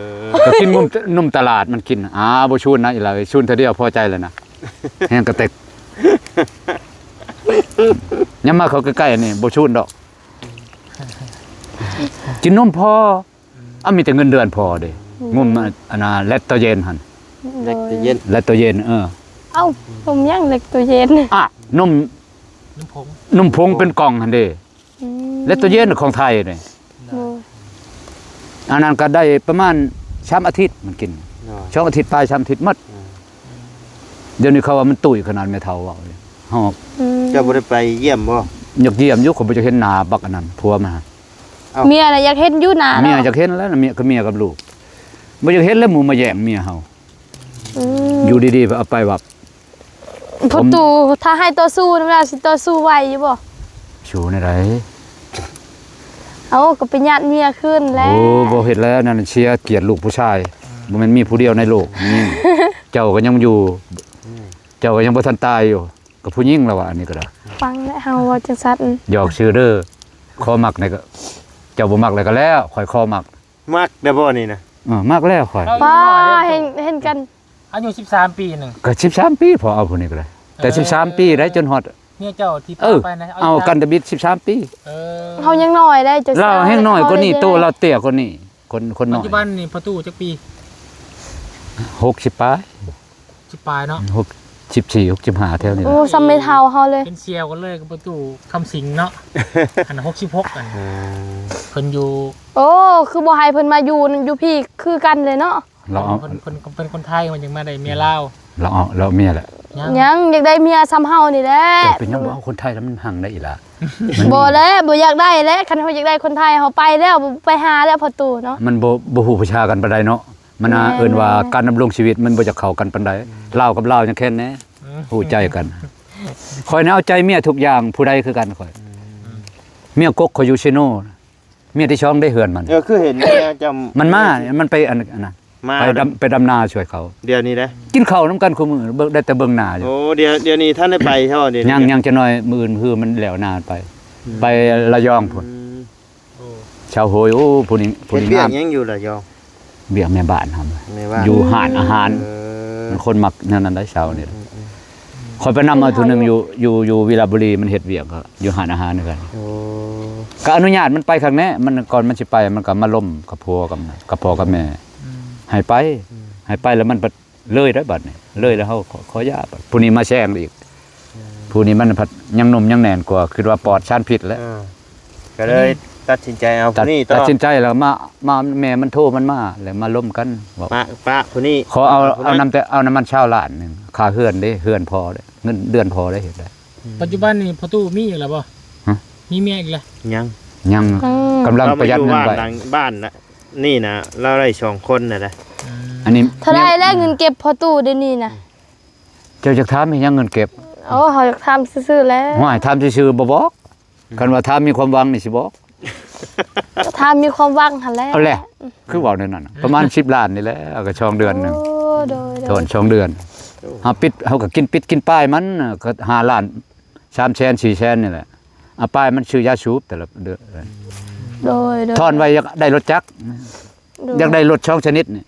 ກໍກິນນົມ ນົມຕະຫຼາດມັນກິນ. ອາ ບໍ່ຊູນນະອີ່ຫຼ້າເອີຍ ຊູນເທື່ອດຽວພໍໃຈແລ້ວນະ ແຮງກະເຕັກ. ຍາມມາເຂົ້າໃກ້ໆ ນີ້ບໍ່ຊູນດອກ ກິນນົມພໍ. ອືມ ເອົາ ມີແຕ່ເງິນເດືອນພໍເດ້. ອືມ ງົມອັນນ່າ ແລັກໂຕເຢນຫັ້ນ. ແລັກໂຕເຢນ ແລັກໂຕເຢນ. ເອີ ເອົ້າ ນົມຫຍັງແລັກໂຕເຢນ? ອະ ນົມ ນົມຜົງ ນົມຜົງເປັນກ່ອງຫັ້ນເດ້. ອືມ ແລັກໂຕເຢນຂອງໄທນີ້. ໂດຍ ອັນນັ້ນກໍໄດ້ປະມານສາມອາທິດມັນກິນ. ໂດຍ ສອງອາທິດປາຍ ສາມອາທິດໝົດ. ອືມ ດຽວນີ້ເຂົາວ່າມັນຕຸ້ຍຂະໜາດ ແມ່ເຖົ້າເວົ້າ. ເຮົາ ອືມ ເຈົ້າບໍ່ໄດ້ໄປຢ້ຽມບໍ່? ຢາກຢ້ຽມຢູ່ ຂ້ອຍບໍ່ຢາກເຫັນໜ້າບັກອັນນັ້ນ ຜົວມັນ. ເອົ້າ ເມຍນະຢາກເຫັນຢູ່ໜ້າ ເມຍຢາກເຫັນແລ້ວນະ ເມຍ ກໍເມຍກັບລູກ ບໍ່ຢາກເຫັນແລ້ວ ໝູ່ມາແຍ່ງເມຍເຮົາ. ອືມ ຢູ່ດີໆ ເອົາໄປວັບ ພໍ່ຕູ້ ຖ້າໃຫ້ຕໍ່ສູ້ນຳລາວ ຊິຕໍ່ສູ້ໄຫວຢູ່ບໍ່? ສູ້ແນວໃດ? ເອົ້າ ກໍໄປຍາດເມຍຄືນແລ້ວ. ໂອ້ ບໍ່ເຮັດແລ້ວ ນັ້ນເສຍກຽດລູກຜູ້ຊາຍ. ບໍ່ແມ່ນມີຜູ້ດຽວໃນໂລກນີ້ ເຈົ້າກໍຍັງຢູ່. ອືມ ເຈົ້າກໍຍັງບໍ່ທັນຕາຍຢູ່ ກໍຜູ້ຍິງລະວ່າ ອັນນີ້ກໍໄດ້. ຟັງແລ້ວເຮົາເວົ້າຈັ່ງຊັ້ນ ຫຍອກຊື່ເດີ. ຂໍມັກນີ້ກໍ ເຈົ້າບໍ່ມັກແລ້ວກໍແລ້ວ ຂ້ອຍຂໍມັກ. ມັກແລ້ວບໍ່ນີ້ນະ? ເອີ ມັກແລ້ວຂ້ອຍ. ປ້າ ເຫັນ ເຫັນກັນ ອາຍຸສິບສາມປີໜຶ່ງ ກໍສິບສາມປີ ພໍເອົາຜູ້ນີ້ກໍໄດ້. ແຕ່ ເອີ ສິບສາມປີໄດ້ ຈົນຮອດເມຍເຈົ້າທີ່ ເອີ ປາໄປນະ ເອົາກັນແຕ່ບິດສິບສາມປີ. ເອີ ເຮົາຍັງນ້ອຍໄດ໋ ເຈົ້າ ລາວແຮງນ້ອຍກວ່ານີ້ ໂຕລາວເຕ້ຍກວ່ານີ້. ຄົນ ຄົນນ້ອຍ. ປັດຈຸບັນນີ້ພໍ່ຕູ້ຈັກປີ? ຫົກສິບປາຍ ສິບປາຍເນາະ. ຫົກສິບສີ່ ຫົກສິບຫ້າ ແຖວນີ້. ໂອ້ ສ່ຳແມ່ເຖົ້າເຮົາເລີຍ ເປັນສ່ຽວກັນເລີຍກັບພໍ່ຕູ້ຄຳສິງເນາະ. ອັນຫົກສິບຫົກ ອັນ ອ່າ ເພິ່ນຢູ່ ໂອ້ ຄືບໍ່ໃຫ້ເພິ່ນມາຢູ່ ຢູ່ພີ້ຄືກັນເລີຍເນາະ. ລາວເອົາ ເພິ່ນ ເພິ່ນ ເພິ່ນເປັນຄົນໄທ ມັນຈຶ່ງມາໄດ້ເມຍລາວ. ລາວເອົາ ລາວເອົາເມຍແຫຼະ. ຍັງ ຍັງ ຢາກໄດ້ເມຍສ່ຳເຮົານີ້ແຫຼະ. ເຈົ້າເປັນຫຍັງບໍ່ເອົາຄົນໄທລະ ມັນຮັ່ງໄດ້ອີ່ຫຼະ. ບໍ່ແຫຼະ ບໍ່ຢາກໄດ້ແຫຼະ ຄັນເຮົາຢາກໄດ້ຄົນໄທ ເຮົາໄປແລ້ວ ໄປຫາແລ້ວພໍ່ຕູ້ເນາະ. ມັນບໍ່ ບໍ່ຮູ້ພາສາກັນປານໃດເນາະ. ມັນ ແມ່ນ ເອີ້ນວ່າ ແມ່ນ ການດຳລົງຊີວິດມັນບໍ່ຢາກເຂົ້າກັນປານໃດ. ອືມ ລາວກັບລາວຍັງແຄນແດ່. ອືມ ຮູ້ໃຈກັນ. ຂ້ອຍນະເອົາໃຈເມຍທຸກຢ່າງ ຜູ້ໃດຄືກັນຂ້ອຍ. ອືມ ເມຍກົກຂ້ອຍຢູ່ເຊໂນ ເມຍທີສອງໄດ້ເຮືອນມັນ. ເອີ ຄືເຫັນເມຍເຈົ້າ ມັນມາ ມັນໄປອັນ ອັນນັ້ນ ມາ ໄປດຳ ໄປດຳນາຊ່ວຍເຂົາ. ດຽວນີ້ເດ້ ກິນເຂົ້ານຳກັນຄູ່ມື້ ເບິ່ງ ໄດ້ແຕ່ເບິ່ງໜ້າຢູ່. ໂອ້ ດຽວ ດຽວນີ້ທັນໄດ້ໄປເທື່ອດຽວນີ້? ຍັງ ຍັງຈັກໜ້ອຍ ມື້ອື່ນຄືມັນແລ້ວນາໄປ. ອືມ ໄປລະຍອງພຸ້ນ. ອືມ ໂອ້ ຊາວໂຫຍ ໂອ້ ຜູ້ນີ້ ຜູ້ນີ້ງາມ. ເຮັດວຽກຫຍັງຢູ່ລະຍອງ? ວຽກແມ່ບ້ານຫັ້ນ ແມ່ບ້ານ ຢູ່ຮ້ານອາຫານ. ເອີ ມັນຄົນມັກແນວນັ້ນໄດ໋ ຊາວນີ້. ອືມ ອືມ ຂ້ອຍໄປນຳເອົາຜູ້ໜຶ່ງຢູ່ ຢູ່ ຢູ່ວິລະບູລີ ມັນເຮັດວຽກຢູ່ຮ້ານອາຫານຄືກັນ. ໂອ້ ກໍອະນຸຍາດມັນໄປຄັ້ງແນ່ ມັນ ກ່ອນມັນຊິໄປ ມັນກໍມາລົມກັບຜົວກັບ ກັບພໍ່ກັບແມ່. ອືມ ໃຫ້ໄປ. ອືມ ໃຫ້ໄປແລ້ວມັນ ເລີຍໄດ້ບັດນີ້ ເລີຍແລ້ວເຮົາຂໍ ຂໍຢ່າ. ບັດຜູ້ນີ້ມາແຊງອີກ. ອືມ ຜູ້ນີ້ມັນພັດຍັງໜຸ່ມຍັງແໜ້ນກວ່າ ຄິດວ່າປອດສານພິດແຫຼະ. ເອີ ກໍເລີຍຕັດສິນໃຈເອົາຜູ້ນີ້ຕໍ່. ຕັດສິນໃຈແລ້ວມາ ມາ ແມ່ມັນໂທມັນມາ ແລ້ວມາລົມກັນ ເວົ້າ ປະ ປະຜູ້ນີ້. ຂໍເອົາ ເອົານຳແຕ່ ເອົານຳມັນຊາວລ້ານໜຶ່ງ ຄ່າເຮືອນເດ້ ເຮືອນພໍ່ເດ້ ເງິນເດືອນພໍ່ໄດ້ເຮັດໄດ້. ອືມ ປັດຈຸບັນນີ້ພໍ່ຕູ້ມີອີກແລ້ວບໍ່? ຮະ? ມີເມຍອີກແລ້ວ? ຍັງ ຍັງ ອືມ ກຳລັງປະຢັດເງິນໄວ້. ບ້ານນະ ນີ້ນະ ລາວໄດ້ສອງຄົນນະ. ອືມ ອັນນີ້ເທົ່າໃດແລ້ວເງິນເກັບພໍ່ຕູ້ດຽວນີ້ນະ? ເຈົ້າຢາກຖາມອີຫຍັງເງິນເກັບ? ໂອ້ ເຮົາຢາກຖາມຊື່ໆແຫຼະ. ຫ້ວຍ ຖາມຊື່ໆບໍ່ບອກ. ອືມ ຄັນວ່າຖາມມີຄວາມຫວັງນີ້ຊິບອກ. ຖາມມີຄວາມຫວັງຫັ້ນແຫຼະ. ເອົາແຫຼະ ຄືເວົ້າແນວນັ້ນນະ ປະມານສິບລ້ານນີ້ແຫຼະ ກໍສອງເດືອນໜຶ່ງ. ໂອ້ ໂດຍ ໂດຍ ຖອນສອງເດືອນ. ເຮົາປິດ ເຮົາກໍກິນປິດກິນປາຍມັນ ກໍຫ້າລ້ານ ສາມແສນ ສີ່ແສນນີ້ແຫຼະ. ເອົາປາຍມັນຊື້ຢາສູບແຕ່ລະເດືອນ. ໂດຍ ໂດຍ ຖອນໄວ້ຢາກໄດ້ລົດຈັກ. ໂດຍ ຢາກໄດ້ລົດສອງຊະນິດນີ້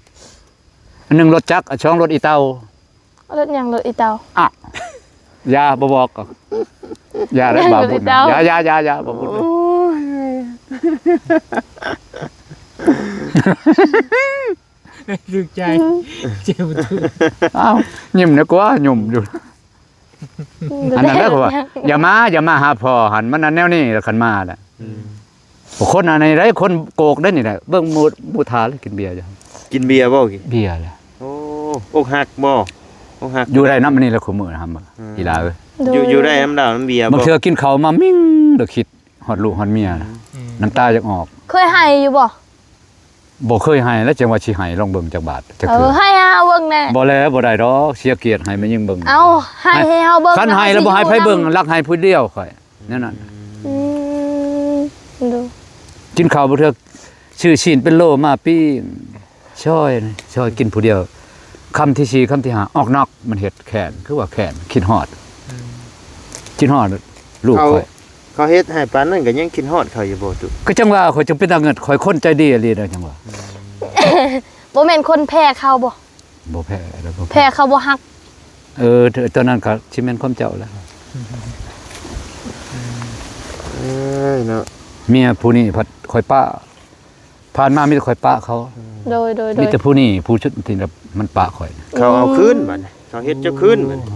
ອັນໜຶ່ງລົດຈັກ ອັນສອງລົດອີເຕົ່າ. ລົດຫຍັງ? ລົດອີເຕົ່າ. ອ່ະ ຢ່າ ບໍ່ບອກ. ຢ່າເດີ ບໍ່າບຸນ. ຢ່າ ຢ່າ ຢ່າ ຢ່າ ບໍ່ບຸນ. ໂອ້ຍ ຖືກໃຈ ເຈັບປະຕູ. ອ້າວ ຍິ້ມແດ່ກວ່າ ຫຍຸ່ມຢູ່. ອັນນັ້ນແຫຼະ ເພາະວ່າ ຢ່າມາ ຢ່າມາຫາພໍ່ຫັ້ນ ມັນອັນແນວນີ້ລະ ຄັນມາລະ ອືມ ຄົນອັນນີ້ໄດ໋ ຄົນໂກກໄດ໋ນີ້ແຫຼະ ເບິ່ງໝູ່ ໝູ່ທ່າລະກິນເບຍຢູ່ ກິນເບຍບໍ່? ກິນເບຍແຫຼະ ໂອ້ ອົກຫັກບໍ່? ອົກຫັກ ຢູ່ໄດ້ນຳອັນນີ້ລະ ຄູ່ມື້ນະ ອືມ ອີຫຼາເອີຍ ໂດຍ ຢູ່ ຢູ່ໄດ້ນຳເຫຼົ້ານຳເບຍບໍ່? ບາງເທື່ອກິນເຂົ້າມາມິ່ງ ລະຄິດ ຮອດລູກຮອດເມຍນະ ອືມ ນ້ຳຕາຢາກອອກ ເຄີຍໄຫ້ຢູ່ບໍ່? ບໍ່ເຄີຍໄຫ້ ແລ້ວຈັ່ງວ່າຊິໄຫ້ ລອງເບິ່ງຈັກບາດ ຈັກເທື່ອ ເອີ ໄຫ້ໃຫ້ເຮົາເບິ່ງແດ່ ບໍ່ແລ້ວ ບໍ່ໄດ້ດອກ ເສຍກຽດໃຫ້ແມ່ຍິງເບິ່ງ ເອົ້າ ໄຫ້ໃຫ້ເຮົາເບິ່ງ ຄັນໄຫ້ແລ້ວບໍ່ໃຫ້ໃຜເບິ່ງ ລັກໄຫ້ຜູ້ດຽວຂ້ອຍ ແນວນັ້ນ ອືມ ໂດຍ ກິນເຂົ້າບໍ່ເທື່ອ ຊື້ຊີ້ນເປັນໂລມາປີ້ງ ຊ່ອຍ ຊ່ອຍກິນຜູ້ດຽວ ຄຳທີສີ່ ຄຳທີຫ້າ ອອກນອກ ມັນເຮັດແຄ້ນ ຄືວ່າແຄ້ນ ຄິດຮອດ ອືມ ຄິດຮອດລູກຂ້ອຍ ເຂົາເຮັດໃຫ້ປານນັ້ນກໍຍັງຄິດຮອດເຂົາຢູ່ບໍ່ຕຸ? ກໍຈັ່ງວ່າຂ້ອຍຈຶ່ງເປັນຕາເງິດ ຂ້ອຍຄົນໃຈດີອີ່ຫຼີເດ້ ຈັ່ງວ່າ ອືມ ບໍ່ແມ່ນຄົນແພ້ເຂົາບໍ່? ບໍ່ແພ້ ແລ້ວບໍ່ແພ້ ແພ້ເຂົາບໍ່ຮັກ ເອີ ຕົວນັ້ນກໍຊິແມ່ນຄວາມເຈົ້າແລ້ວ ເອີຍເນາະ ເມຍຜູ້ນີ້ພັດຂ້ອຍປະ ຜ່ານມາມີແຕ່ຂ້ອຍປະເຂົາ ໂດຍ ໂດຍ ໂດຍ ມີແຕ່ຜູ້ນີ້ຜູ້ສຸດທີ່ແບບມັນປະຂ້ອຍ ເຂົາເອົາຄືນ ອືມ ບັດນີ້ ເຂົາເຮັດເຈົ້າຄືນບັດນີ້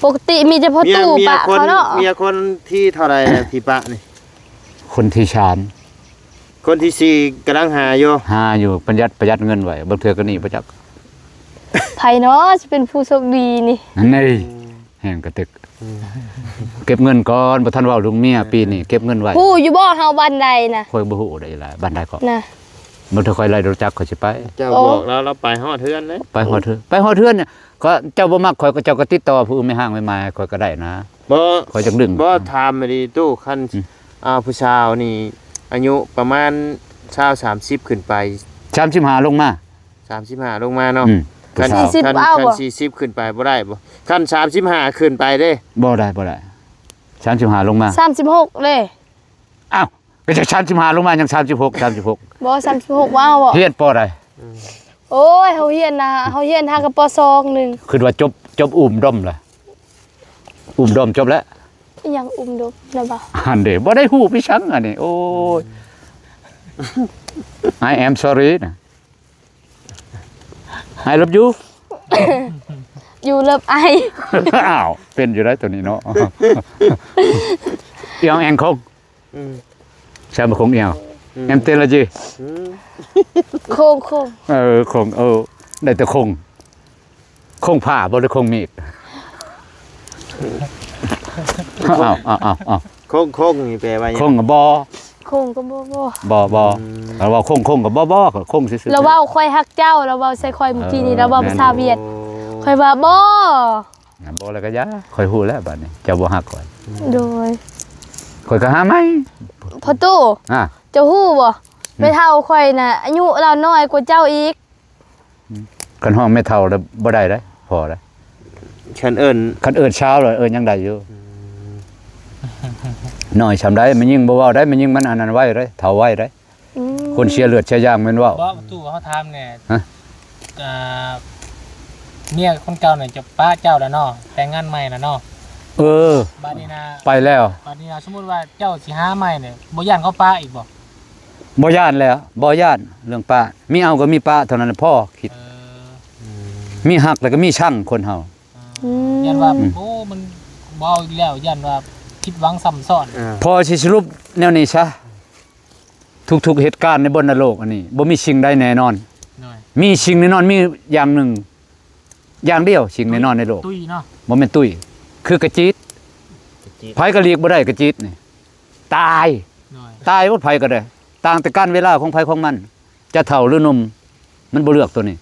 ປົກກະຕິມີແຕ່ພໍ່ຕູ້ປະເຂົາເນາະ ເມຍຄົນທີເທົ່າໃດແລ້ວທີ່ປະນີ້? ຄົນທີສາມ ຄົນທີສີ່ກຳລັງຫາຢູ່ ຫາຢູ່ ປະຢັດ ປະຢັດເງິນໄວ້ ບາງເທື່ອກໍໜີບໍ່ຈັກ ໃຜເນາະຊິເປັນຜູ້ໂຊກດີນີ້ ນັ້ນເດ້ ອືມ ແຮງກະຕຶກ ເກັບເງິນກ່ອນ ບໍ່ທັນເວົ້າເລື່ອງເມຍ ປີນີ້ເກັບເງິນໄວ້ ຮູ້ຢູ່ບໍ່ເຮົາບ້ານໃດນະ? ຂ້ອຍບໍ່ຮູ້ໄດ໋ຫຼາຍ ບ້ານໃດກໍນະ ມື້ເທື່ອຂ້ອຍໄລ່ລົດຈັກຂ້ອຍຊິໄປ ເຈົ້າບອກລາວ ລາວໄປຮອດເຮືອນເດ້ ໄປຮອດເຮືອນ ໄປຮອດເຮືອນ ກໍເຈົ້າບໍ່ມັກຂ້ອຍ ກໍເຈົ້າກໍຕິດຕໍ່ຜູ້ອື່ນແມ່ຮ້າງແມ່ໝ້າຍ ຂ້ອຍກໍໄດ້ນະ ບໍ່ ຂ້ອຍຈັກດຶງ ບໍ່ ຖາມດີຕູ້ ຄັນ ອືມ ອ່າ ຜູ້ສາວນີ້ອາຍຸປະມານຊາວ ສາມສິບຂຶ້ນໄປ ສາມສິບຫ້າລົງມາ ສາມສິບຫ້າລົງມາເນາະ ອືມ ຄັນ ສີ່ສິບ ຄັນ ເອົາບໍ່ ຄັນສີ່ສິບຂຶ້ນໄປບໍ່ໄດ້ບໍ່? ຄັນສາມສິບຫ້າຂຶ້ນໄປເດ້ ບໍ່ໄດ້ ບໍ່ໄດ້ ສາມສິບຫ້າລົງມາ ສາມສິບຫົກເດ້ ອ້າວ ກໍຈາກສາມສິບຫ້າລົງມາຍັງສາມສິບຫົກ ສາມສິບຫົກ ບໍ່ ສາມສິບຫົກ ເວົ້າບໍ່ ຮຽນ ປ.ໃດ? ໂອ້ຍ ເຮົາຮຽນນະ ເຮົາຮຽນຫາກັບ ປ.ສອງ ໜຶ່ງ ຄິດວ່າຈົບ ຈົບອຸມດົມລະ ອຸມດົມຈົບແລ້ວ ອີຫຍັງອຸມດົມນະບໍ່? ຫັ້ນເດ້ ບໍ່ໄດ້ຮູ້ໄປສັງອັນນີ້ ໂອ້ຍ I am sorry ນະ I love you You love I ອ້າວ ເປັນຢູ່ໄດ໋ຕົວນີ້ເນາະ ອຽງແອງຄົງ ອືມ ແຊມຄົງອຽງ ອືມ ແອມເຕລະຈີ ອືມ ໂຄງ ໂຄງ ເອີ ໂຄງ ເອີ ໄດ້ແຕ່ຄົງ ຄົງຜ້າບໍ່ ຫຼືຄົງມີດ? ເອົາ ເອົາ ເອົາ ເອົາ ຄົງ ຄົງນີ້ແປວ່າຫຍັງ? ຄົງກໍບໍ່ ຄົງກໍບໍ່ ບໍ່ ບໍ່ ບໍ່ ອືມ ລາວເວົ້າຄົງ ຄົງກໍບໍ່ ບໍ່ ຄົງຊື່ໆ ລາວເວົ້າຂ້ອຍຮັກເຈົ້າ ລາວເວົ້າໃສ່ຂ້ອຍມື້ກີ້ນີ້ ເອີ ລາວເວົ້າພາສາຫວຽດ ໂອ້ ຂ້ອຍວ່າບໍ່ ບໍ່ແລ້ວກໍຢ່າ ຂ້ອຍຮູ້ແລ້ວບາດນີ້ ເຈົ້າບໍ່ຮັກຂ້ອຍ ໂດຍ ຂ້ອຍກໍຫາໃໝ່ ພໍ່ຕູ້ ອາ ເຈົ້າຮູ້ບໍ່ ອືມ ແມ່ເຖົ້າຂ້ອຍນະ ອາຍຸລາວນ້ອຍກວ່າເຈົ້າອີກ ອືມ ຄັນຮ້ອງແມ່ເຖົ້າແລ້ວບໍ່ໄດ້ເດ້ ພໍເດ້ ຄັນເອີ້ນ ຄັນເອີ້ນສາວແລ້ວເອີ້ນຍັງໄດ້ຢູ່ ອືມ ນ້ອຍຊ່ຳໃດ ແມ່ຍິງບໍ່ເວົ້າໄດ໋ ແມ່ຍິງມັນອັນນັ້ນໄວເດ້ ເຖົ້າໄວເດ້ ອືມ ຄົນເສຍເລືອດເສຍຢາງແມ່ນເວົ້າ ບໍ່ ຕູ້ເຮົາຖາມແດ່ ຮະ ອ່າ ເມຍຄົນເກົ່ານີ້ຈະປະເຈົ້າແລ້ວເນາະ ແຕ່ງງານໃໝ່ແລ້ວເນາະ ເອີ ບາດນີ້ນະ ໄປແລ້ວ ບາດນີ້ນະ ສົມມຸດວ່າເຈົ້າຊິຫາໃໝ່ນີ້ ບໍ່ຢ້ານເຂົາປະອີກບໍ່? ບໍ່ຢ້ານແລ້ວ ບໍ່ຢ້ານເລື່ອງປະ ມີເອົາກໍມີປະເທົ່ານັ້ນພໍຄິດ ເອີ ມີຮັກແລ້ວກໍມີຊັງຄົນເຮົາ ອືມ ຢ້ານວ່າ ອືມ ໂອ້ ມັນບໍ່ເອົາອີກແລ້ວ ຢ້ານວ່າຜິດຫວັງຊ້ຳຊ້ອນ ເອີ ພໍຊິສະຫຼຸບແນວນີ້ຊະ ທຸກໆເຫດການໃນບົນນະໂລກອັນນີ້ ບໍ່ມີສິ່ງໃດແນ່ນອນ ໂດຍ ມີສິ່ງແນ່ນອນ ມີຢ່າງໜຶ່ງ ຢ່າງດຽວ ສິ່ງແນ່ນອນໃນໂລກ ຕຸ້ຍເນາະ ບໍ່ແມ່ນຕຸ້ຍ ຄືກະຈີດ ກະຈີດ ໃຜກໍຫຼີກບໍ່ໄດ້ກະຈີດນີ້ ຕາຍ ໂດຍ ຕາຍໝົດໃຜກໍໄດ້ ຕ່າງແຕ່ການເວລາຂອງໃຜຂອງມັນ ຈະເຖົ້າຫຼືໜຸ່ມ ມັນບໍ່ເລືອກຕົວນີ້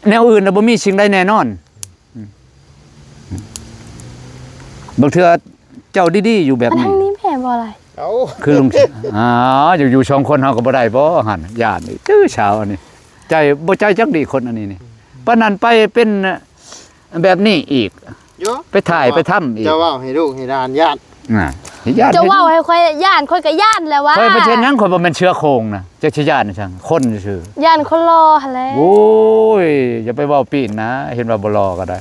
ແນວອື່ນນະບໍ່ມີສິ່ງໃດແນ່ນອນ ອືມ ບາງເທື່ອເຈົ້າດີໆຢູ່ແບບນີ້ ອັນທາງນີ້ແມ່ບໍ່ຫຼາຍ ເອົ້າ ຄືລຸງ ອ້າວ ຢູ່ ຢູ່ສອງຄົນເຮົາກໍບໍ່ໄດ້ບໍ່ຫັ້ນ ຢ້ານອີກ ຈື່ສາວອັນນີ້ ໃຈບໍ່ໃຈຈັກດີຄົນອັນນີ້ນີ້ ປານນັ້ນໄປເປັນແບບນີ້ອີກ ໂຍ ໄປຖ່າຍໄປທຳອີກ ເຈົ້າເວົ້າໃຫ້ລູກໃຫ້ຫຼານຢ້ານ ນະ ຢ້ານ ເຈົ້າເວົ້າໃຫ້ຂ້ອຍຢ້ານ ຂ້ອຍກໍຢ້ານແຫຼະວ່າ ຂ້ອຍບໍ່ເຮັດຫຍັງ ຂ້ອຍບໍ່ແມ່ນເສືອໂຄ່ງນະ ເຈົ້າຊິຢ້ານຫຍັງ ຄົນຊື່ໆ ຢ້ານຄົນຫຼໍ່ຫັ້ນແຫຼະ ໂອ້ຍ ຢ່າໄປເວົ້າປີ້ນນະ ເຫັນວ່າບໍ່ຫຼໍ່ກໍໄດ້